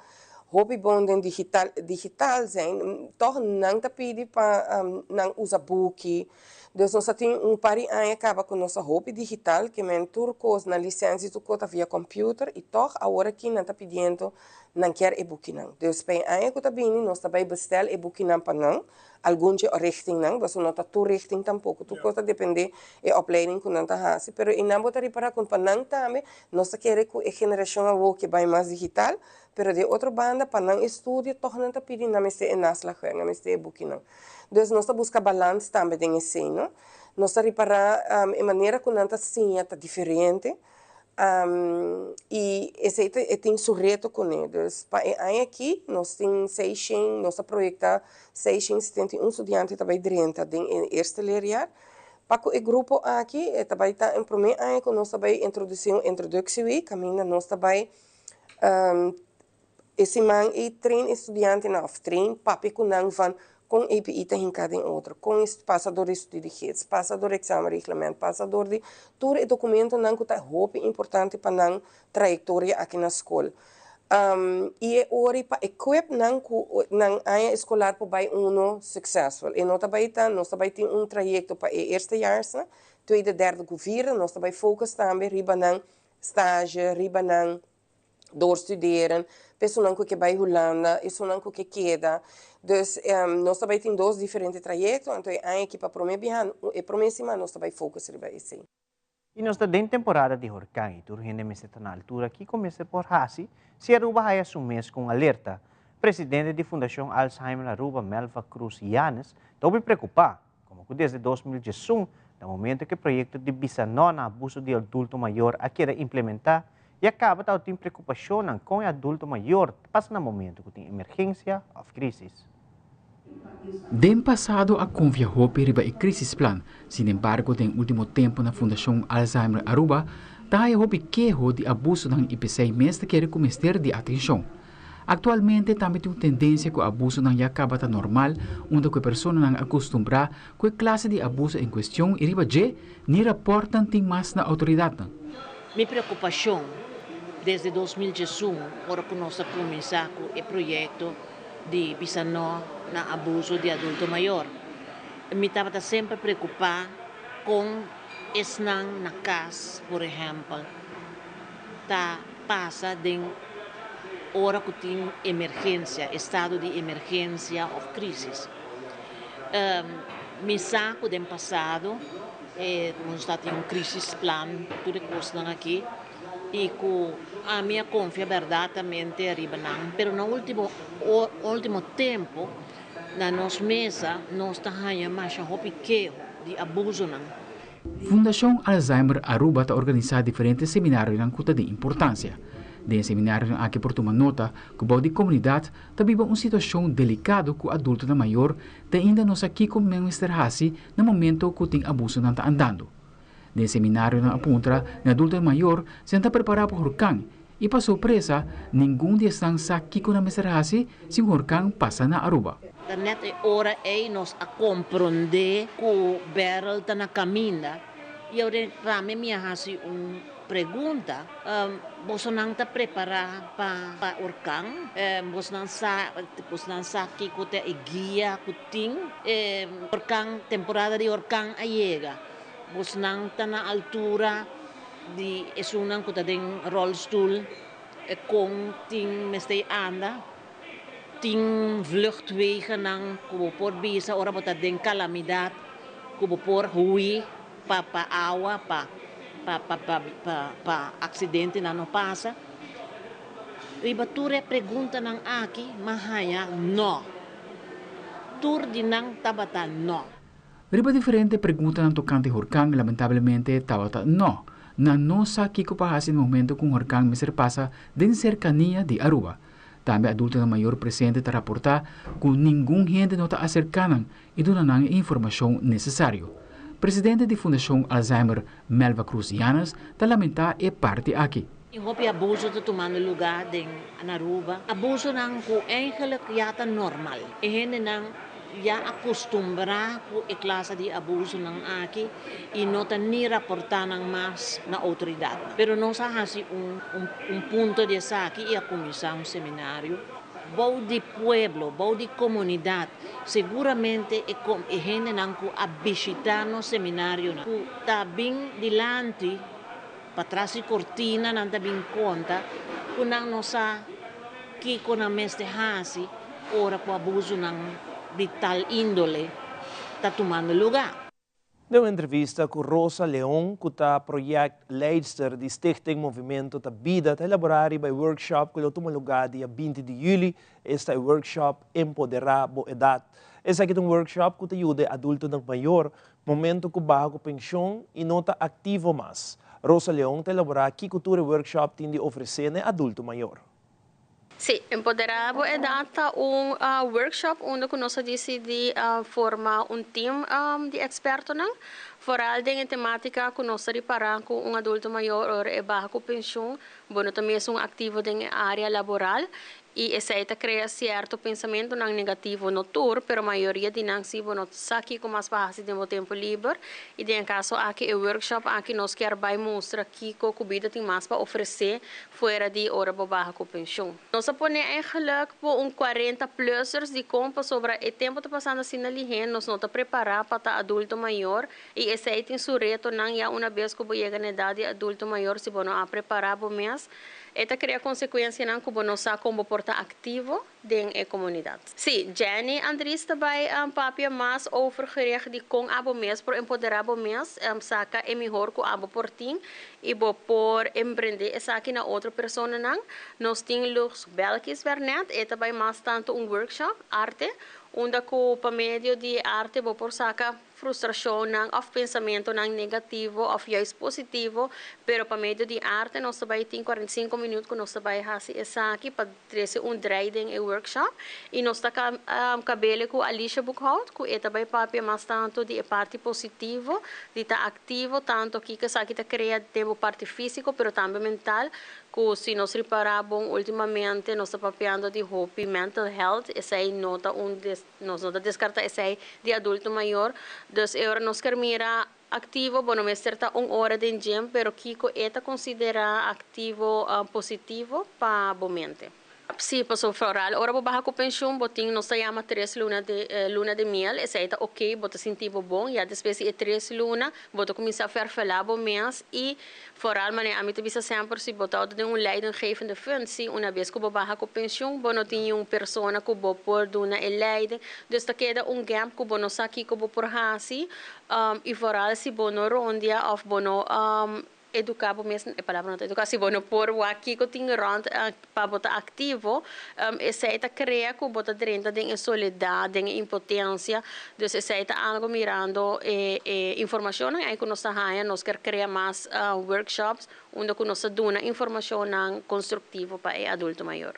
Hopi bon den digital digital zijn, tòg nan ta pidi pa nan usa buki. Dus nos a tin un par di aña kaba ku nos ta hopi digital, ke men tur kos, nan lisensia tur kos ta via computer i tòg awor aki nan ta pidiendo nan kier e bukinan. Dus pa e aña ku ta bini nos ta bai bestel e bukinan pa nan, algun dje richtingnan, pasobra no ta tur richting tampoko, tur kos ta depende e opleiding ku nan ta hasi, pero einan bo ta ripara ku pa nan tambe nos ta kere ku e generashon awor ke bai mas digital, Pero di otro banda pa nan estudio tòg nan ta pidi nan mester e naslagwerk, nan mester e bukinan. Dus nos ta buska balans tambe den esei, no? Nos ta ripará e manera ku nan ta siña ta diferente i esei ta e tin su reto kuné. Dus pa e aña akí nos tin seishen, nos ta proyektá 671 studiante ta bai drenta den e eerste leerjaar. Pa ku e grupo aki e ta bai ta e promé aña ku nos ta bai introdusí un introductieweek kaminda nos ta bai E siman ei train e studiantenan of train papia ku nan van Kon EPI ta hinká den otro, kon pasa dor di studiegids, pasa dor di examenreglement, pasa dor di tur e dokumentonan ku ta hopi importante pa nan trayektoria aki na skol. I e ora pa equip nan ku nan aña eskolar por bai uno successful. E no ta bai ta, nos ta bai tin un trayekto pa e eerstejaarsnan, tweede, derde ku vierde, nos ta bai focus tambe riba nan stage, riba nan doorstuderen, pa esunnan ku ke bai Hulanda, esunnan ku ke keda. Dus nos ta bai tin dos diferente trayekto, anto e aña aki pa promé biaha, e promé siman nos ta bai focus riba esei. I nos ta den temporada di horkan i tur hende mester ta na altura kiko mester por hasi si Aruba haya su mes ku un alerta. Presidente di Fundashon Alzheimer Aruba, Melva Cruz Yanes, ta hopi preokupá, komo ku desde 2011, na momento ku e proyekto di bisa no na abuso di adulto mayor a keda implementá, ya kaba tabatin preokupashonnan kon e adulto mayor ta pasa na momento ku tin emergensia òf krísis. Den pasado a konfia hopi riba e krisisplan, sinembargo den último tempu na Fundashon Alzheimer Aruba ta haya hopi keho di abusonan i p'esei mes ta kere ku mester di atenshon. Aktualmente tambe tin un tendensia ku abusonan ya kaba ta normal unda ku e personanan a kustumbrá ku e klase di abuso en kuestion i riba dje ni rapòrtnan tin mas na outoridatnan. Mi preokupashon desde 2011 ora ku nos a kuminsá ku e proyekto di bisa no na abuso di adulto mayor. Mi tabata semper preokupá kon esnan na kas, por ehèmpel, ta pasa den ora ku tin emergensia, estado di emergensia òf krísis. Mi sa ku den pasado nos ta tin un krisisplan, tur e kosnan aki. I ku ami a konfia bèrdatamente riba nan. Pero na último último tempu na nos mesa nos ta haña masha hopi keho di abusonan. Fundashon Alzheimer Aruba ta organisá diferente seminarionan ku ta di importansia. Den e seminarionan aki por tuma nota ku bou di komunidat ta biba un situashon delikado ku adultonan mayor te ainda no sa kiko men mester hasi na momento ku tin abusonan ta andando. Den seminarionan a puntra na adultonan mayor si nan ta prepará pa hurkan i pa sorpresa ningun di esnan sa kiko nan mester hasi si un hurkan pasa na Aruba. Ta net e ora ei nos a komprondé ku Beryl ta na kaminda i awor prame mi a hasi un pregunta, Bosonan ta prepará pa orkan? Bosnan sa bosnan sa kiko ta e guia ku tin? Orkan, temporada di orkan a yega. Bosnan ta na altura di esunnan ku ta den rolstoel, kon tin mester anda. Tin vluchtwegennan ku bo por bisa ora bo ta den kalamidat ku bo por hui pa pa awa, pa pa pa pa pa aksidentenan no pasa. Riba tur e preguntanan aki m'a haña no. Tur di nan tabata no. Riba diferente preguntanan tokante horkan, lamentablemente tabata no. Nan no sa kiko pa hasi na momento ku un horkan mester pasa den serkania di Aruba. Tambe adultonan mayor presente ta raportá ku ningun hende no ta aserká nan i duna nan e informashon nesesario. Presidente di Fundashon Alzheimer, Melva Cruz Yanes, ta lamentá e parti aki. Tin hopi abuso ta tumando lugá den Aruba. Abusonan ku eigenlijk ya ta normal. E hendenan ya a kustumbrá ku e klase di abusonan aki i no ta ni raportá nan mas na outoridatnan. Pero nos a hasi un un punto di esaki i a kuminsá un seminario bou di pueblo, bou di komunidat. Seguramente e e hendenan ku a bishitá nos seminarionan ku ta bin dilanti patras di kortina nan ta bin konta ku nan no sa kiko nan mester hasi ora ku abusonan di tal índole ta tumando lugá. Den un entrevista ku Rosa Leon, ku ta projectleidster di Stichting Movimento ta Bida, ta elaborá riba e workshop ku lo tuma lugá dia 20 di yüli, esta e workshop Empoderá bo Edat. Esaki ta un workshop ku ta yuda e adultonan mayor momento ku baha ku penshon i no ta aktivo mas. Rosa Leon ta elaborá kiko tur e workshop tin di ofresé na e adulto mayor. Sí, Empoderá bo Edat ta un workshop unda ku nos a disidí forma un team di ekspertonan, foral den e temátika ku nos ta ripará ku un adulto mayor ora e baha ku penshun, bo no ta mes un aktivo den e área laboral. Y esey ta crea cierto pensamentonan negativo, no tur, pero mayoria di nan si bo no sa kico mas pa haci den bo tempo liber. Y den e caso aki e workshop aki nos kier bay mustra kico cu bida tin mas pa ofrece fuera di ora bo baha cu pensioen. Nos a pone eigenlijk bo un cuarenta plussers dicon pasobra e tempo ta pasando asina lihe, nos no ta prepara pa ta adulto mayor y esey tin su retonan ya una bes cu bo yega na edad di adulto mayor si bo no a prepara bo mes. E ta krea konsekuensianan ku bo no sa kon bo por ta aktivo den e komunidat. Sí, Jenny Andries ta bai papia mas over gericht di kon abo mes por empoderá bo mes, saka e mihor ku abo por tin i bo por emprendé esaki na otro personanan. Nos tin Lux Belkis Wernet, e ta bai mas tantu un workshop, arte, unda ku pa medio di e arte bo por saka frustrashonnan òf pensamentunan negativo òf juist positivo, pero pa medio di arte nos ta bai tin 45 minuut ku nos ta bai hasi esaki pa trese un drei den e workshop i nos ta kabele ku Alicia Boekhout ku e ta bai papia mas tantu di e parti positivo di ta aktivo tantu kiko esaki ta krea den bo parti físiko pero tambe mental Ku si nos ripará bon últimamente nos ta papiando di hopi mental health, esei no ta un nos no ta deskartá esei di adulto mayor. Dus e ora nos ker mira aktivo, bo no mester ta un ora den gym, pero kiko e ta konsiderá aktivo positivo pa bo mente. Sí, pasobra foral ora bo baha ku penshun bo tin nos ta yama tres luna di luna di miel, esei ta oke, bo ta sinti bo bon, ya despues di e tres luna bo ta kuminsá fèrfelá bo mes i foral manera ami ta bisa semper si bo ta den un leidinggevende functie una bes ku bo baha ku penshun bo no tin niun persona ku bo por duna e leiding, dus ta keda un gap ku bo no sa kiko bo por hasi i foral si bo no rondia òf bo no Eduká bo mes, e palabra no ta eduká, si bo no por wak kiko tin rònt pa bo ta aktivo, esei ta krea ku bo ta drenta den e soledat, den e impotensia. Dus esei ta algu mirando e e informashonnan ei ku nos ta haña, nos ker krea mas workshops unda ku nos ta duna informashonnan konstruktivo pa e adulto mayor.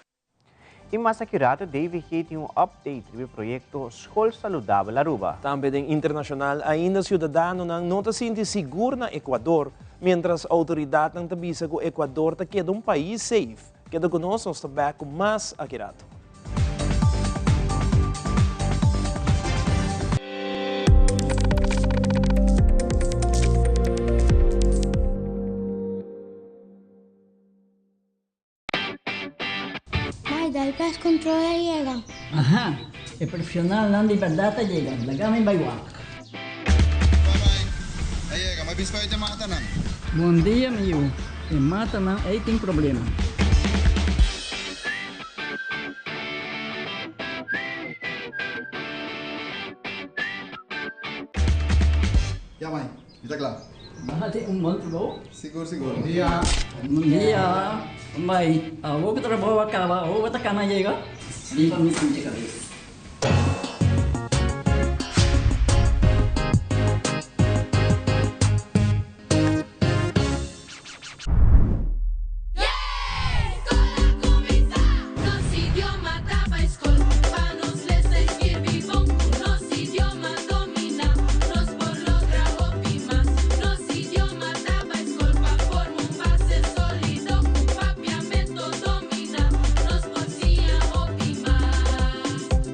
I mas aki rato DVG tin un update riba e proyecto School Saludabel Aruba. Tambe den internacional ainda ciudadanonan no ta sinti sigur na Ecuador, mientras autoridadnan ta bisa cu Ecuador ta keda un pais safe. Keda cu nos, nos ta back cu mas aki rato. Mai, dal pest control a yega. Aha, e profesionalnan di berdad a yega. Laga mi bai wak. Bai bai, a yega. Ma biscoit e matanan. Bon dia, mi yu. E matanan ei tin problema. Ya, mai. Mi ta kla. Bo hasi un bon trabou. Sigur, sigur. Bon dia. Bon dia. Bai, awor ku trabou a kaba, awor bo ta kana yega? Lipa mi sinti kabes.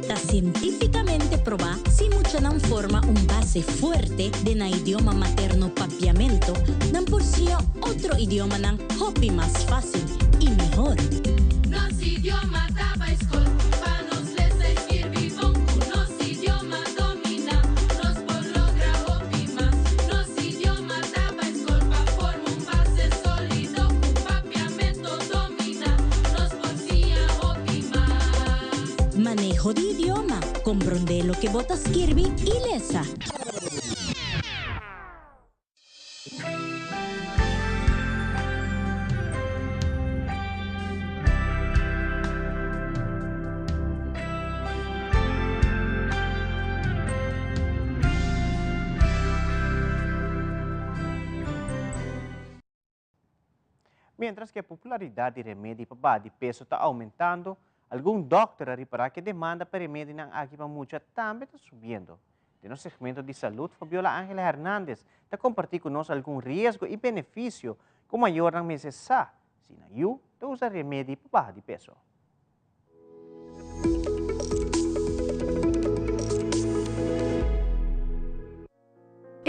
Ta sientificamente proba si muchanan forma un base fuerte den nan idioma materno Papiamento, nan por siña otro idiomanan hopi mas facil y mihor. Nos idioma ta bai skol pa nos lesa y skirbi bon. Ku nos idioma dominá nos por logra hopi mas. Nos idioma ta bai skol pa forma un base sólido. Ku papiamento dominá nos por siña hopi mas. Maneho di idioma, komprondé loke bo ta skirbi i lesa. Mientras ku e popularidat di remedi pa baha di peso ta oumentando, algun dòkter a ripará ku e demanda pa e remedinan aki pa mucha tambe ta subiendo. Den nos segmento di salud, Fabiola Angela Hernandez ta comparti cu nos algun riesgo y beneficio cu mayornan mester sa si nan yu ta usa remedi pa baha di peso.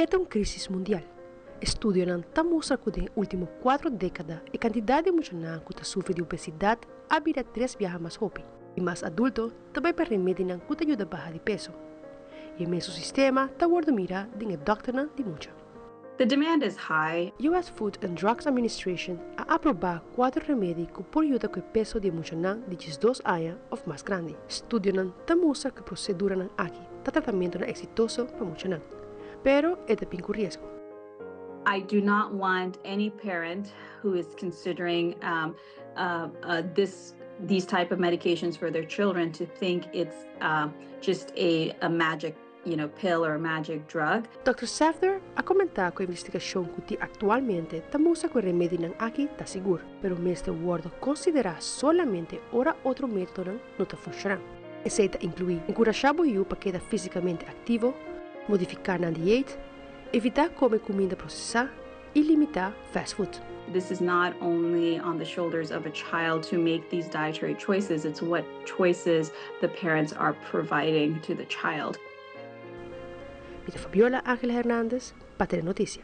E ta un crisis mundial. Estudionan ta mustra cu den e ultimo cuatro decada e cantidad di muchanan cu ta sufri di obesidad a bira tres biaha mas hopi. Y mas adulto ta bai pa remedinan cu ta yuda baha di peso. Y e mesun sistema ta wordo mira den e dokternan di mucha. The demand is high. US Food and Drugs Administration a aproba cuatro remedi cu por yuda cu e peso di e muchanan di 12 aña of mas grandi. Studionan ta mustra cu e proceduranan aki ta tratamentonan exitoso pa muchanan, pero e ta bin cu riesgo. I do not want any parent who is considering um, uh, uh, this these type of medications for their children to think it's uh, just a, a magic pill or a magic drug. Dòkter Safdar a komentá ku e investigashon ku tin aktualmente ta mustra ku e remedinan aki ta sigur, pero mester wòrdu konsiderá solamente ora otro métodonan no ta funshoná. Esei ta inkluí enkurashá bo yu pa keda físikamente aktivo, modifiká nan dieet, evitá kome kuminda prosesá i limitá fast food. This is not only on the shoulders of a child to make these dietary choices, it's what choices the parents are providing to the child. Mi ta Fabiola Angela Hernandez pa Telenoticia.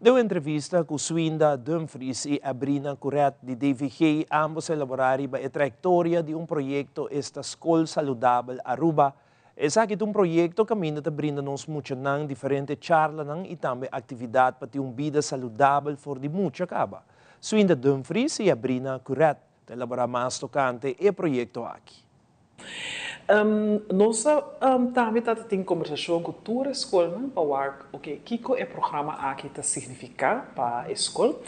Den un entrevista ku Swinda Dumfries i Abrina Curet di DVG, ambos a elaborá riba e trayektoria di un proyekto esta Skol Saludabel Aruba. Esaki ta un proyekto kaminda ta brinda nos muchanan diferente charlanan i tambe aktividat pa tin un bida saludabel for di mucha kaba. Swinda Dumfries i Abrina Curet ta elaborá mas tokante e proyekto aki. Nos tambe ta tin kombersashon ku tur e skolnan pa wak oke kiko e programa aki ta signifiká pa e skol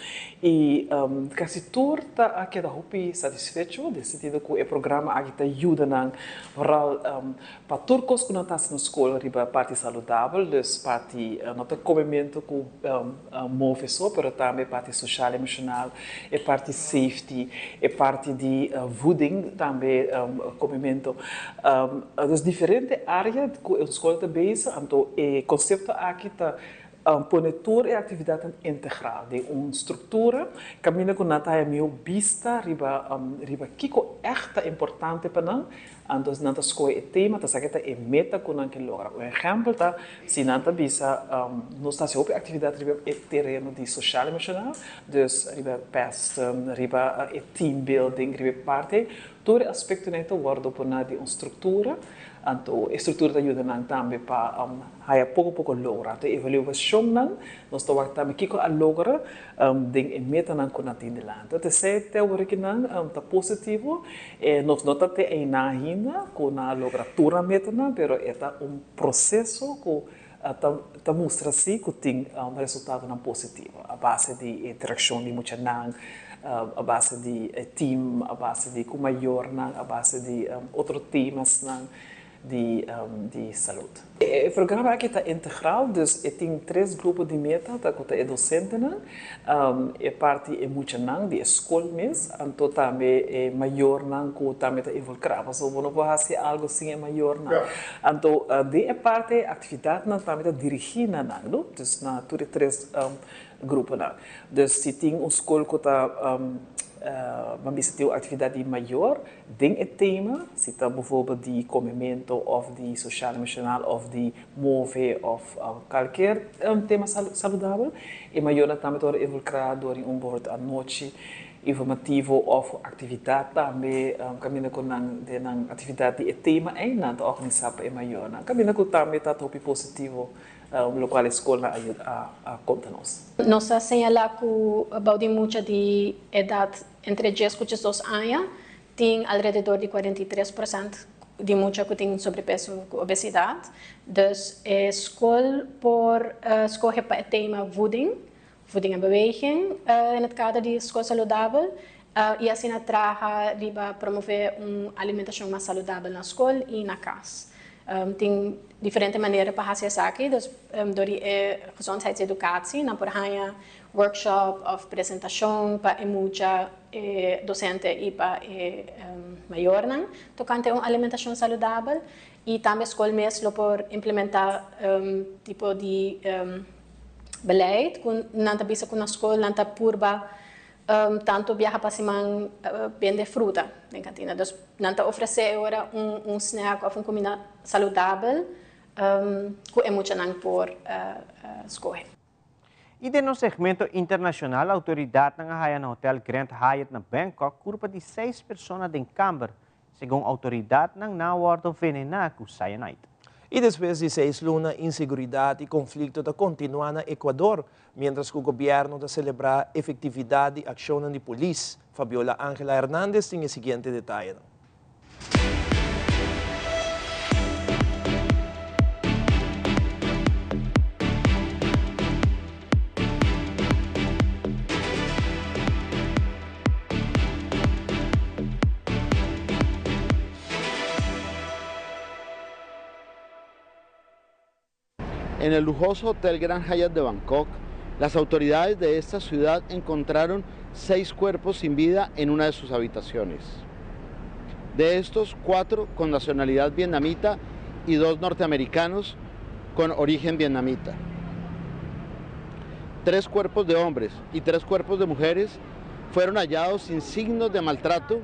i kasi tur ta a keda hopi satisfecho den sentido ku e programa aki ta yuda nan vooral pa tur kos ku nan ta hasi na skol riba parti saludabel, dus parti no ta komementu ku move so pero tambe e parti soshal emoshonal, e parti safety, e parti di voeding tambe komementu. Dus diferente área ku e skol ta bezig, anto e konsepto aki ta pone tur e aktividatnan integral den un struktura kaminda ku nan ta haña mihó bista riba riba kiko ègt ta importante pa nan. Anto nan ta skohe e tema, ta sa ke ta e meta ku nan ke logra. Un ehèmpel ta si nan ta bisa nos ta hasi hopi aktividat riba e tereno di soshal emoshonal, dus riba pesten, riba e team building, riba e parti, tur e aspektonan ta wòrdu pona den un struktura. Anto e struktura ta yuda nan tambe pa haya poko poko logra. Anto e evaluashonnan nos ta wak tambe kiko a logra den e metanan ku nan tin dilanti. Esei te awor ki nan ta positivo. E nos no ta te einá ainda ku nan a logra tur nan metanan, pero e ta un proseso ku ta ta mustra si ku tin resultadonan positivo a base di interakshon di muchanan, a base di e team, a base di ku mayornan, a base di otro temasnan di di salud. E programa aki ta integral, dus e tin tres grupo di meta, ta ku ta e dosentenan, e parti e muchanan di e skol mes, anto tambe e mayornan ku tambe ta involukrá, pasobra bo no por hasi algu sin e mayornan. Anto den e parti e aktividatnan tambe ta dirigí na nan, no? Dus na tur e tres gruponan. Dus si tin un skol ku ta, ban bisa tin un aktividat di mayor, Den e tema, si ta bijvoorbeeld di comemento of di social emocional of di move of cualkier tema saludabel, e mayornan tambe ta worde involucra door di un bijvoorbeeld anochi informativo of actividad tambe caminda cu nan den nan actividad di e tema ey nan ta organisa pa e mayornan. Caminda cu tambe ta hopi positivo locual e scolnan a conta nos. Nos a señala cu bou di mucha di edad Entre djes ku 12 aña tin alrededor di 43% di mucha ku tin sobrepeso ku obesidat. Dus e skol por skohe pa e tema voeding, voeding en beweging in het kader di Skol Saludabel i asina traha riba promové un alimentashon mas saludabel na skol i na kas. Tin diferente manera pa hasi esaki, dus dor di e gezondheidseducatie nan por haña workshop of presentacion pa e mucha, e docente y pa e mayornan tocante un alimentacion saludabel y tambe scol mes lo por implementa tipo di beleid cu nan ta bisa cu na scol nan ta purba. Tanto biaha pa siman bende fruta den kantina. Dus nan ta ofresé e ora un snack òf un kuminda saludabel ku e muchanan por skohe. I den nos segmento internashonal outoridatnan a haya na hotel Grand Hyatt na Bangkok kurpa di seis persona den kamber. Segun outoridatnan nan a wòrdu venená ku cyanide. I despues di seis luna inseguridat i konflikto ta kontinuá na Ecuador, miéntras ku gobièrnu ta selebrá efektividat di akshonnan di polis. Fabiola Angela Hernandez tin e siguiente detayenan. En el lujoso Hotel Grand Hyatt de Bangkok, las autoridades de esta ciudad encontraron seis cuerpos sin vida en una de sus habitaciones. De estos, cuatro con nacionalidad vietnamita y dos norteamericanos con origen vietnamita. Tres cuerpos de hombres y tres cuerpos de mujeres fueron hallados sin signos de maltrato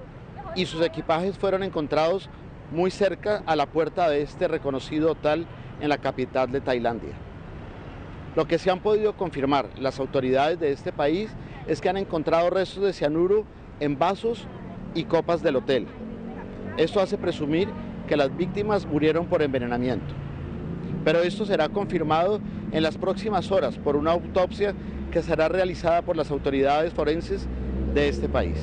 y sus equipajes fueron encontrados muy cerca a la puerta de este reconocido hotel en la capital de Tailandia. Lo que se han podido confirmar las autoridades de este país es que han encontrado restos de cianuro en vasos y copas del hotel. Esto hace presumir que las víctimas murieron por envenenamiento. Pero esto será confirmado en las próximas horas por una autopsia que será realizada por las autoridades forenses de este país.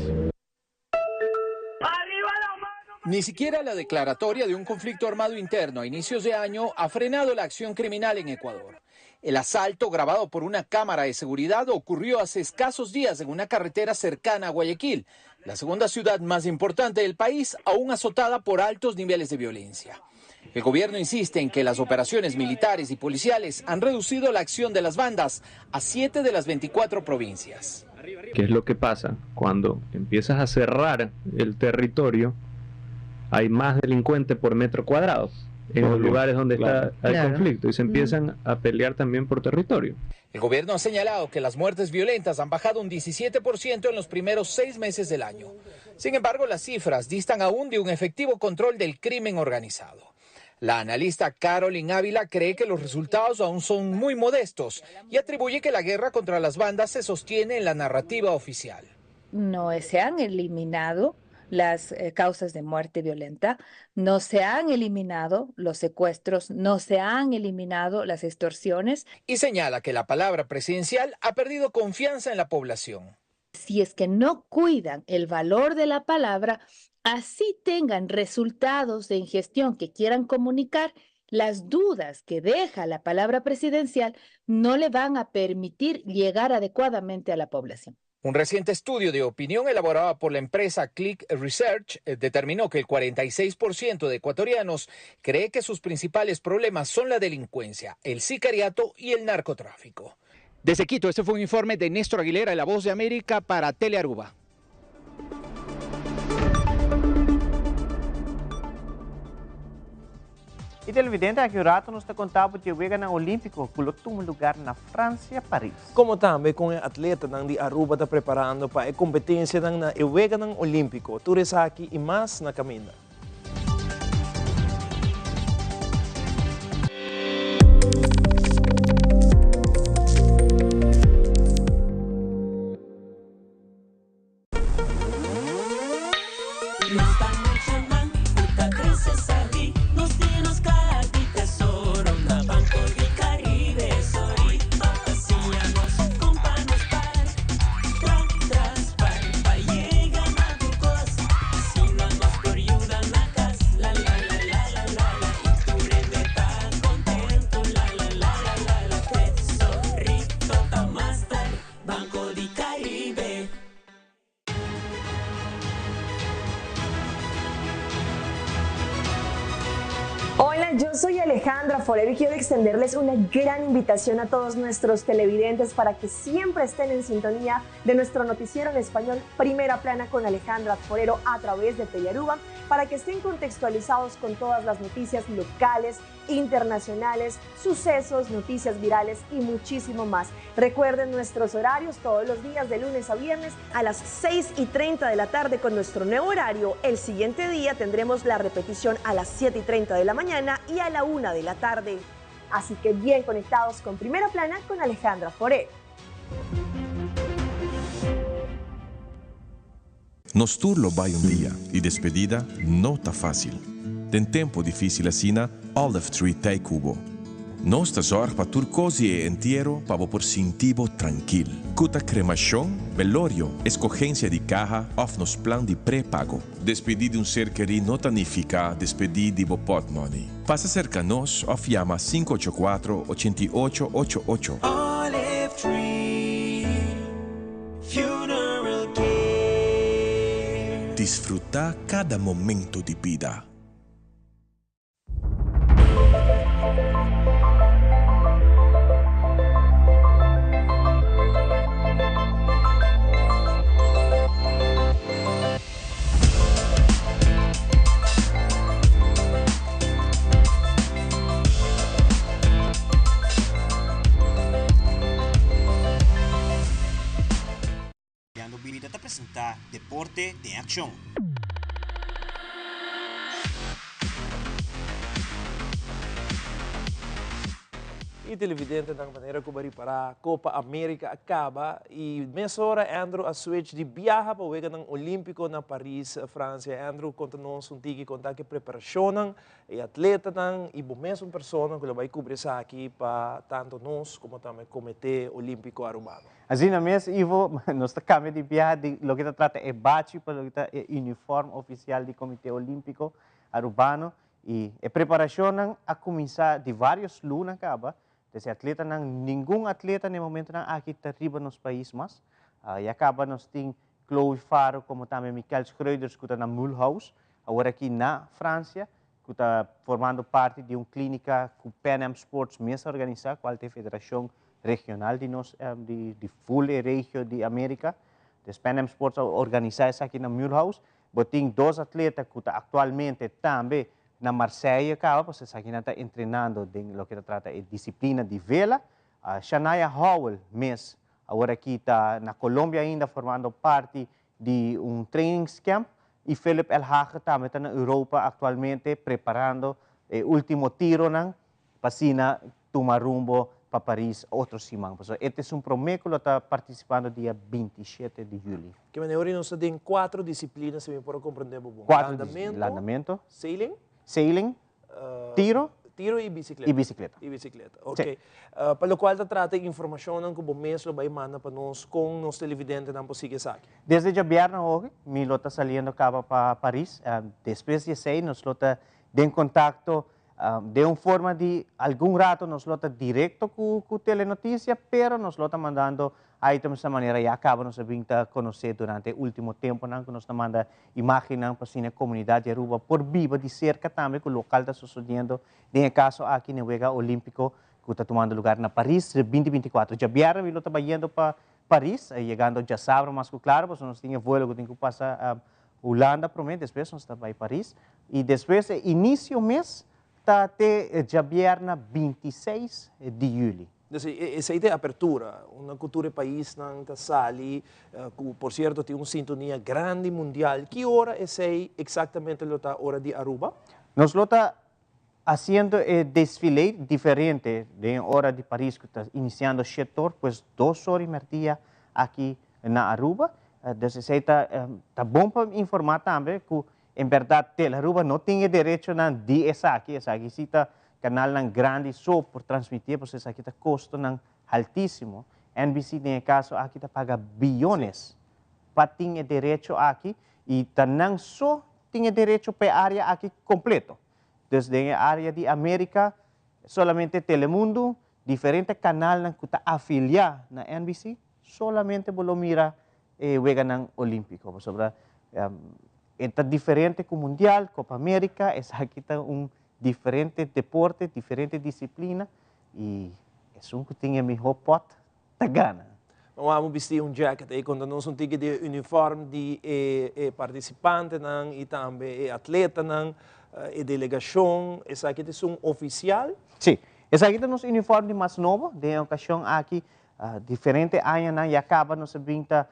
Ni siquiera la declaratoria de un conflicto armado interno a inicios de año ha frenado la acción criminal en Ecuador. El asalto grabado por una cámara de seguridad ocurrió hace escasos días en una carretera cercana a Guayaquil, la segunda ciudad más importante del país, aún azotada por altos niveles de violencia. El gobierno insiste en que las operaciones militares y policiales han reducido la acción de las bandas a 7 de las 24 provincias. ¿Qué es lo que pasa? Cuando empiezas a cerrar el territorio, hay más delincuentes por metro cuadrado en los lugares donde está el conflicto y se empiezan a pelear también por territorio. El gobierno ha señalado que las muertes violentas han bajado un 17% en los primeros 6 meses del año. Sin embargo, las cifras distan aún de un efectivo control del crimen organizado. La analista Carolyn Ávila cree que los resultados aún son muy modestos y atribuye que la guerra contra las bandas se sostiene en la narrativa oficial. No se han eliminado las causas de muerte violenta, no se han eliminado los secuestros, no se han eliminado las extorsiones. Y señala que la palabra presidencial ha perdido confianza en la población. Si es que no cuidan el valor de la palabra, así tengan resultados de ingestión que quieran comunicar, las dudas que deja la palabra presidencial no le van a permitir llegar adecuadamente a la población. Un reciente estudio de opinión elaborado por la empresa Click Research determinó que el 46% de ecuatorianos cree que sus principales problemas son la delincuencia, el sicariato y el narcotráfico. Desde Quito, este fue un informe de Néstor Aguilera, de La Voz de América, para Telearuba. Y televidente, aki un rato nos ta conta bo di e Weganan Olimpico cu lo tuma lugar na Francia, Paris. Como tambe con e atletanan di Aruba ta preparando pa e competencianan na e Weganan Olimpico. Tur esaki y mas na caminda. Hola, yo soy Alejandra Forero y quiero extenderles una gran invitación a todos nuestros televidentes para que siempre estén en sintonía de nuestro noticiero en español Primera Plana con Alejandra Forero a través de Telearuba para que estén contextualizados con todas las noticias locales, internacionales, sucesos, noticias virales y muchísimo más. Recuerden nuestros horarios todos los días de lunes a viernes a las 6 y 30 de la tarde con nuestro nuevo horario. El siguiente día tendremos la repetición a las 7 y 30 de la mañana y a la 1 de la tarde. Así que bien conectados con Primera Plana con Alejandra Forero. Nos tur lo bai un dia y despedida no ta facil. Den tempo dificil asina, Olive Tree t'ey cu bo. Nos ta zorg pa tur cos di e entiero pa bo por sinti bo trankil. Cu ta cremacion, belorio, escogencia di caha of nos plan di pre-pago. Despedi di un ser kerí no ta nifica despedi di bo potmoney. Pasa cerca nos of yama sinku ocho kuatro, ochenta i ocho, ocho ocho. Olive Tree Funeral Care. Disfruta cada momento di bida. Creando Bida ta presenta Deporte den Accion. E televidentenan manera cu bo a ripara Copa America a caba y mesora Andrew a switch di biaha pa Weganan Olimpico na Paris, Francia. Andrew conta nos un tiki con ta ki preparacionnan e atletanan y bo mesun persona cu lo bay cubri esaki pa tanto nos como tambe Comite Olimpico Arubano. Asina mes Ivo, nos ta cambia di biaha di loke ta trata e bachi pa loke ta e uniform oficial di Comite Olimpico Arubano. Y e preparacionnan a cuminsa di varios luna caba, desde atletanan, ningun atleta na e momentonan aki ta riba nos pais mas. Ya caba nos tin Chloe Faro como tambe Mikel Schreuders cu ta na Mulhouse, awor aki na Francia, cu ta formando parti di un clinica cu Pan Am Sports mes a organisa, cual ta e federacion regional di nos, di full e regio di America. Des Pan Am Sports a organisa esaki na Mulhouse. Bo tin dos atleta cu ta actualmente tambe na Marseille caba, pasobra esakinan ta entrenando den loke ta trata e disciplina di vela. Shanaya Howell mes awor aki ta na Colombia ainda formando parti di un trainingscamp y Philip Elhage tambe ta na Europa actualmente preparando e ultimo tironan pa asina tuma rumbo pa Paris otro siman. Pasobra e ta esun prome ku lo ta partisipando dia 27 di juli. Ke manera ora nos ta den kuatro disiplina si mi por a komprende bo bon. Kuatro disiplina. Landamento. Sailing. Sailing, tiro. Tiro i bisikleta. I bisikleta. I bisikleta, ok. Pa lokual ta trata e informashonnan ku bo mes lo bai manda pa nos kon nos televidentenan por sigui esaki? Desde djabièrnè hopi mi lo ta saliendo kaba pa Paris. Despues di esei nos lo ta den kontakto Den un forma di algun rato nos lo ta directo cu cu Telenoticia, pero nos lo ta mandando items na manera ya caba nos a bin ta conoce durante e ultimo temponan cu nos ta manda imagennan pa asina e comunidad di Aruba por biba di cerca tambe cu local ta sucediendo den e caso aki n'e Wega Olimpico cu ta tumando lugar na Paris 2024. Djabièrnè mi lo ta bayendo pa Paris, yegando djasabra mas cu claro pasobra nos tin e vuelo cu tin cu pasa Hulanda prome, despues nos ta bai Paris y despues e inicio mes ta te djabierna 26 di juli. Dus esey ta e apertura, unda cu tur e paisnan ta sali, cu por cierto tin un sintonia grandi mundial. Ki ora esey exactamente lo ta ora di Aruba? Nos lo ta haciendo e desfile diferente den ora di Paris cu ta iniciando shete or, pues dos or y merdia aki na Aruba. Dus esey ta ta bon pa informa tambe cu en berdad Tele Aruba no tin e derechonan di esaki, esaki si ta canalnan grandi so por transmiti, pasobra esaki ta costonan haltisimo. NBC den e caso aki ta paga biyones pa tin e derecho aki y ta nan so tin e derecho pa e area aki completo. Dus den e area di America solamente Telemundo, diferente canalnan cu ta afilia na NBC, solamente bo lo mira e weganan Olimpico. Pasobra e ta diferente cu Mundial, Copa America, esaki ta un. Diferente deporte, diferente disiplina y esun cu tin e miho pot ta gana. Nos amo bisti un jacket ey conta nos un tiki di e uniform di e e participantenan y tambe e atletanan, e delegacion. Esaki ta esun oficial? Si, esaki ta nos uniform di mas nobo. Den e ocasion aki diferente añanan ya caba nos a bin ta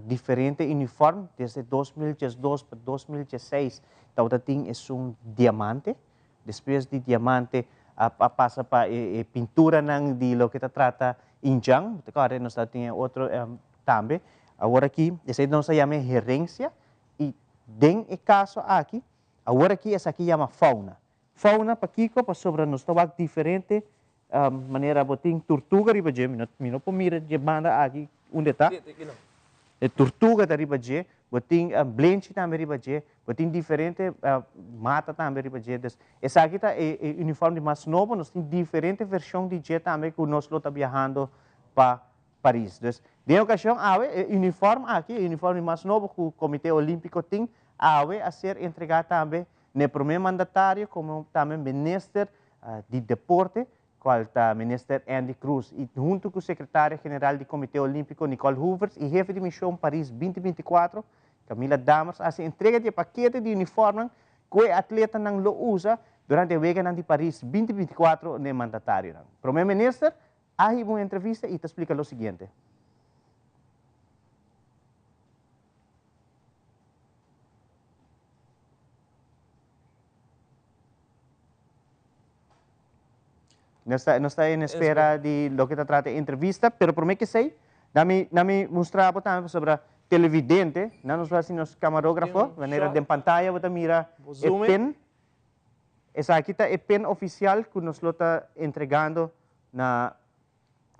diferente uniform. Desde 2012 pa 2016 tabata tin esun diamante. Despues di diamante a pasa pa e pinturanan di loke ta trata Injan. Ta kòrda nos tabatin e otro tambe. Awor aki esei nos a yama e herensia i den e kaso aki awor aki esaki yama fauna. Fauna pakiko? Pasobra nos ta wak diferente manera bo tin turtuga riba dje, mi no por mira dje banda aki unda e ta. E turtuga ta riba dje, bo tin blenchi tambe riba dje, bo tin diferente mata tambe riba dje. Dus esaki ta e uniform di mas nobo, nos tin diferente vershon di dje tambe ku nos lo ta biahando pa Paris. Dus den e okashon awe e uniform aki, e uniform di mas nobo ku Komite Olímpiko tin awe a ser entregá tambe n'e promé mandatario komo tambe minister di Deporte, cual ta Minister Endy Croes y hunto cu Secretaria General di Comite Olimpico Nicole Hoevertsz y Hefe di Mision Paris 2024, Camila Dammers a haci entrega di e pakete di uniformnan cu e atletanan lo usa durante e Weganan di Paris 2024 n'e mandatarionan. Prome Minister a hiba un entrevista y ta splica lo siguiente. Nos ta, nos ta en espera di loke ta trata e entrevista, pero prome ke esei, na mi, na mi mustra bo tambe pasobra televidente, nan nos lo hasi nos camarógrafo, manera den pantaya bo ta mira e pen. Esaki ta e pen oficial ku nos lo ta entregando na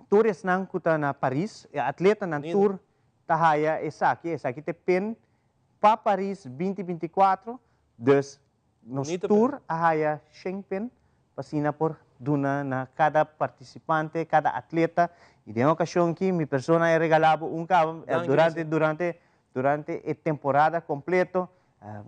tur esnan ku ta na Paris, e atletanan tur ta haya esaki, esaki ta e pen pa Paris 2024, dus Nos tur a haya shen pen pa asina por duna na kada partisipante, kada atleta. I den okashon aki mi persona a regala bo un kaba durante durante durante e temporada kompleto.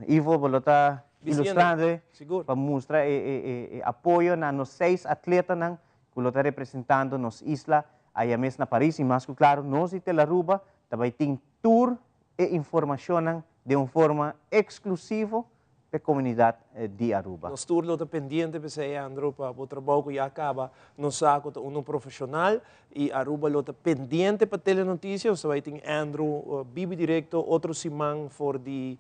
Ivo bo lo ta ilustrando e pa mustra e e e apoyo na nos seis atletanan ku lo ta representando nos isla aya mes na Paris. I mas ku klaro nos di Telaruba ta bai tin tur e informashonnan den un forma eksklusivo p'e komunidat di Aruba. Nos tur lo ta pendiente p'esei, Andrew, pa bo trabou ku ya kaba. Nos sa ku ta unu profeshonal i Aruba lo ta pendiente pa Telenoticia. Nos ta bai tin Andrew bibi direkto otro siman for di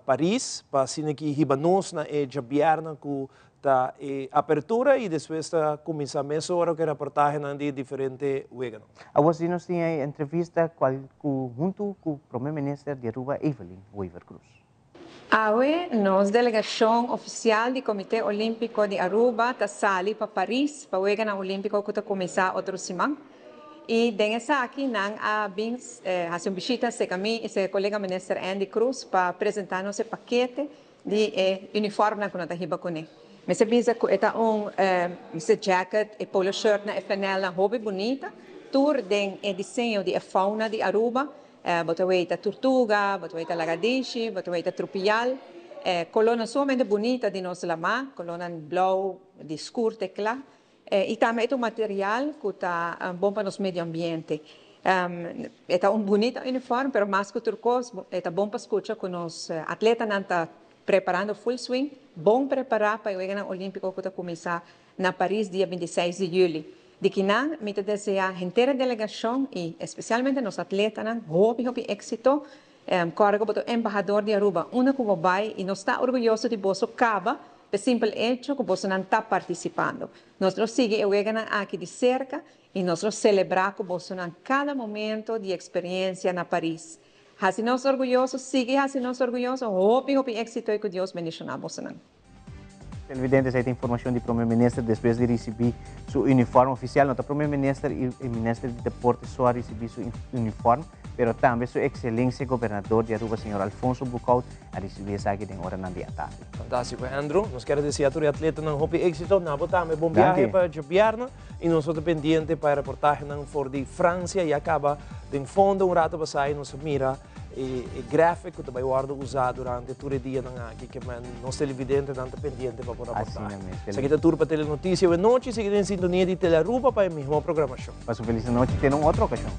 Paris pa asina ki hiba nos na e djabièrnè ku ta e apertura i despues ta kuminsá mesora ku e raportahenan di e diferente weganan. Awor si nos tin e entrevista kual ku huntu ku Prome Minister di Aruba Evelyn Wever-Croes. Awe nos delegacion oficial di Comite Olimpico di Aruba ta sali pa Paris pa Weganan Olimpico cu ta cuminsa otro siman. Y den esaki nan a bin haci un bishita cerca mi y cerca colega Minister Endy Croes pa presenta nos e pakete di e uniformnan cu nan ta hiba cune. Mester bisa cu e ta un mester jacket, e polo shirtnan, e flanelnan hopi bunita, tur den e diseño di e fauna di Aruba. Bo ta weita turtuga, bo ta weita lagadishi, bo ta weita trupial. E kolónan sumamente bunita di nos lamá, kolónan blou di skur te kla. I tambe e ta un material ku ta bon pa nos medio ambiente. E ta un bunita uniform, pero mas ku tur kos e ta bon pa skucha ku nos atletanan ta preparando full swing, bon prepará pa e Weganan Olímpiko ku ta kuminsá na Paris dia 26 di yüli. Di kinan mi ta deseá henter e delegashon i espesialmente nos atletanan hopi hopi éksito. Kòrda ku bo ta un embahador di Aruba unda ku bo bai i nos ta orguyoso di boso kaba p'e simpel echo ku bosonan ta partisipando. Nos lo sigui e weganan aki di serka i nos lo selebrá ku bosonan kada momento di eksperensia na Paris. Hasi nos orguyoso, sigui hasi nos orguyoso, hopi hopi éksito i ku Dios bendishoná bosonan. Televidentes ei ta informacion di Prome Minister despues di ricibi su uniform oficial. No ta Prome Minister y e Minister di Deporte so a ricibi su uniform. pero tambe su Excelencia Gobernador di Aruba señor Alfonso Boekhoudt a ricibi esaki den oranan di atardi. Fantastico Andrew, nos kier desea tur e atletanan hopi exito, na bo tambe bon biahe pa djobièrnè y nos lo ta pendiente pa e reportahenan for di Francia, ya caba den fondo un rato pasá y nos a mira e graphic cu ta bay wordo usa durante tur e dianan aki ke men nos televidentenan ta pendiente pa por raportahe. Esaki ta tur pa Telenoticia awe nochi, sigui den sintonia di Telearuba pa e miho programacion. Pasa un feliz anochi, te na un otro ocasion.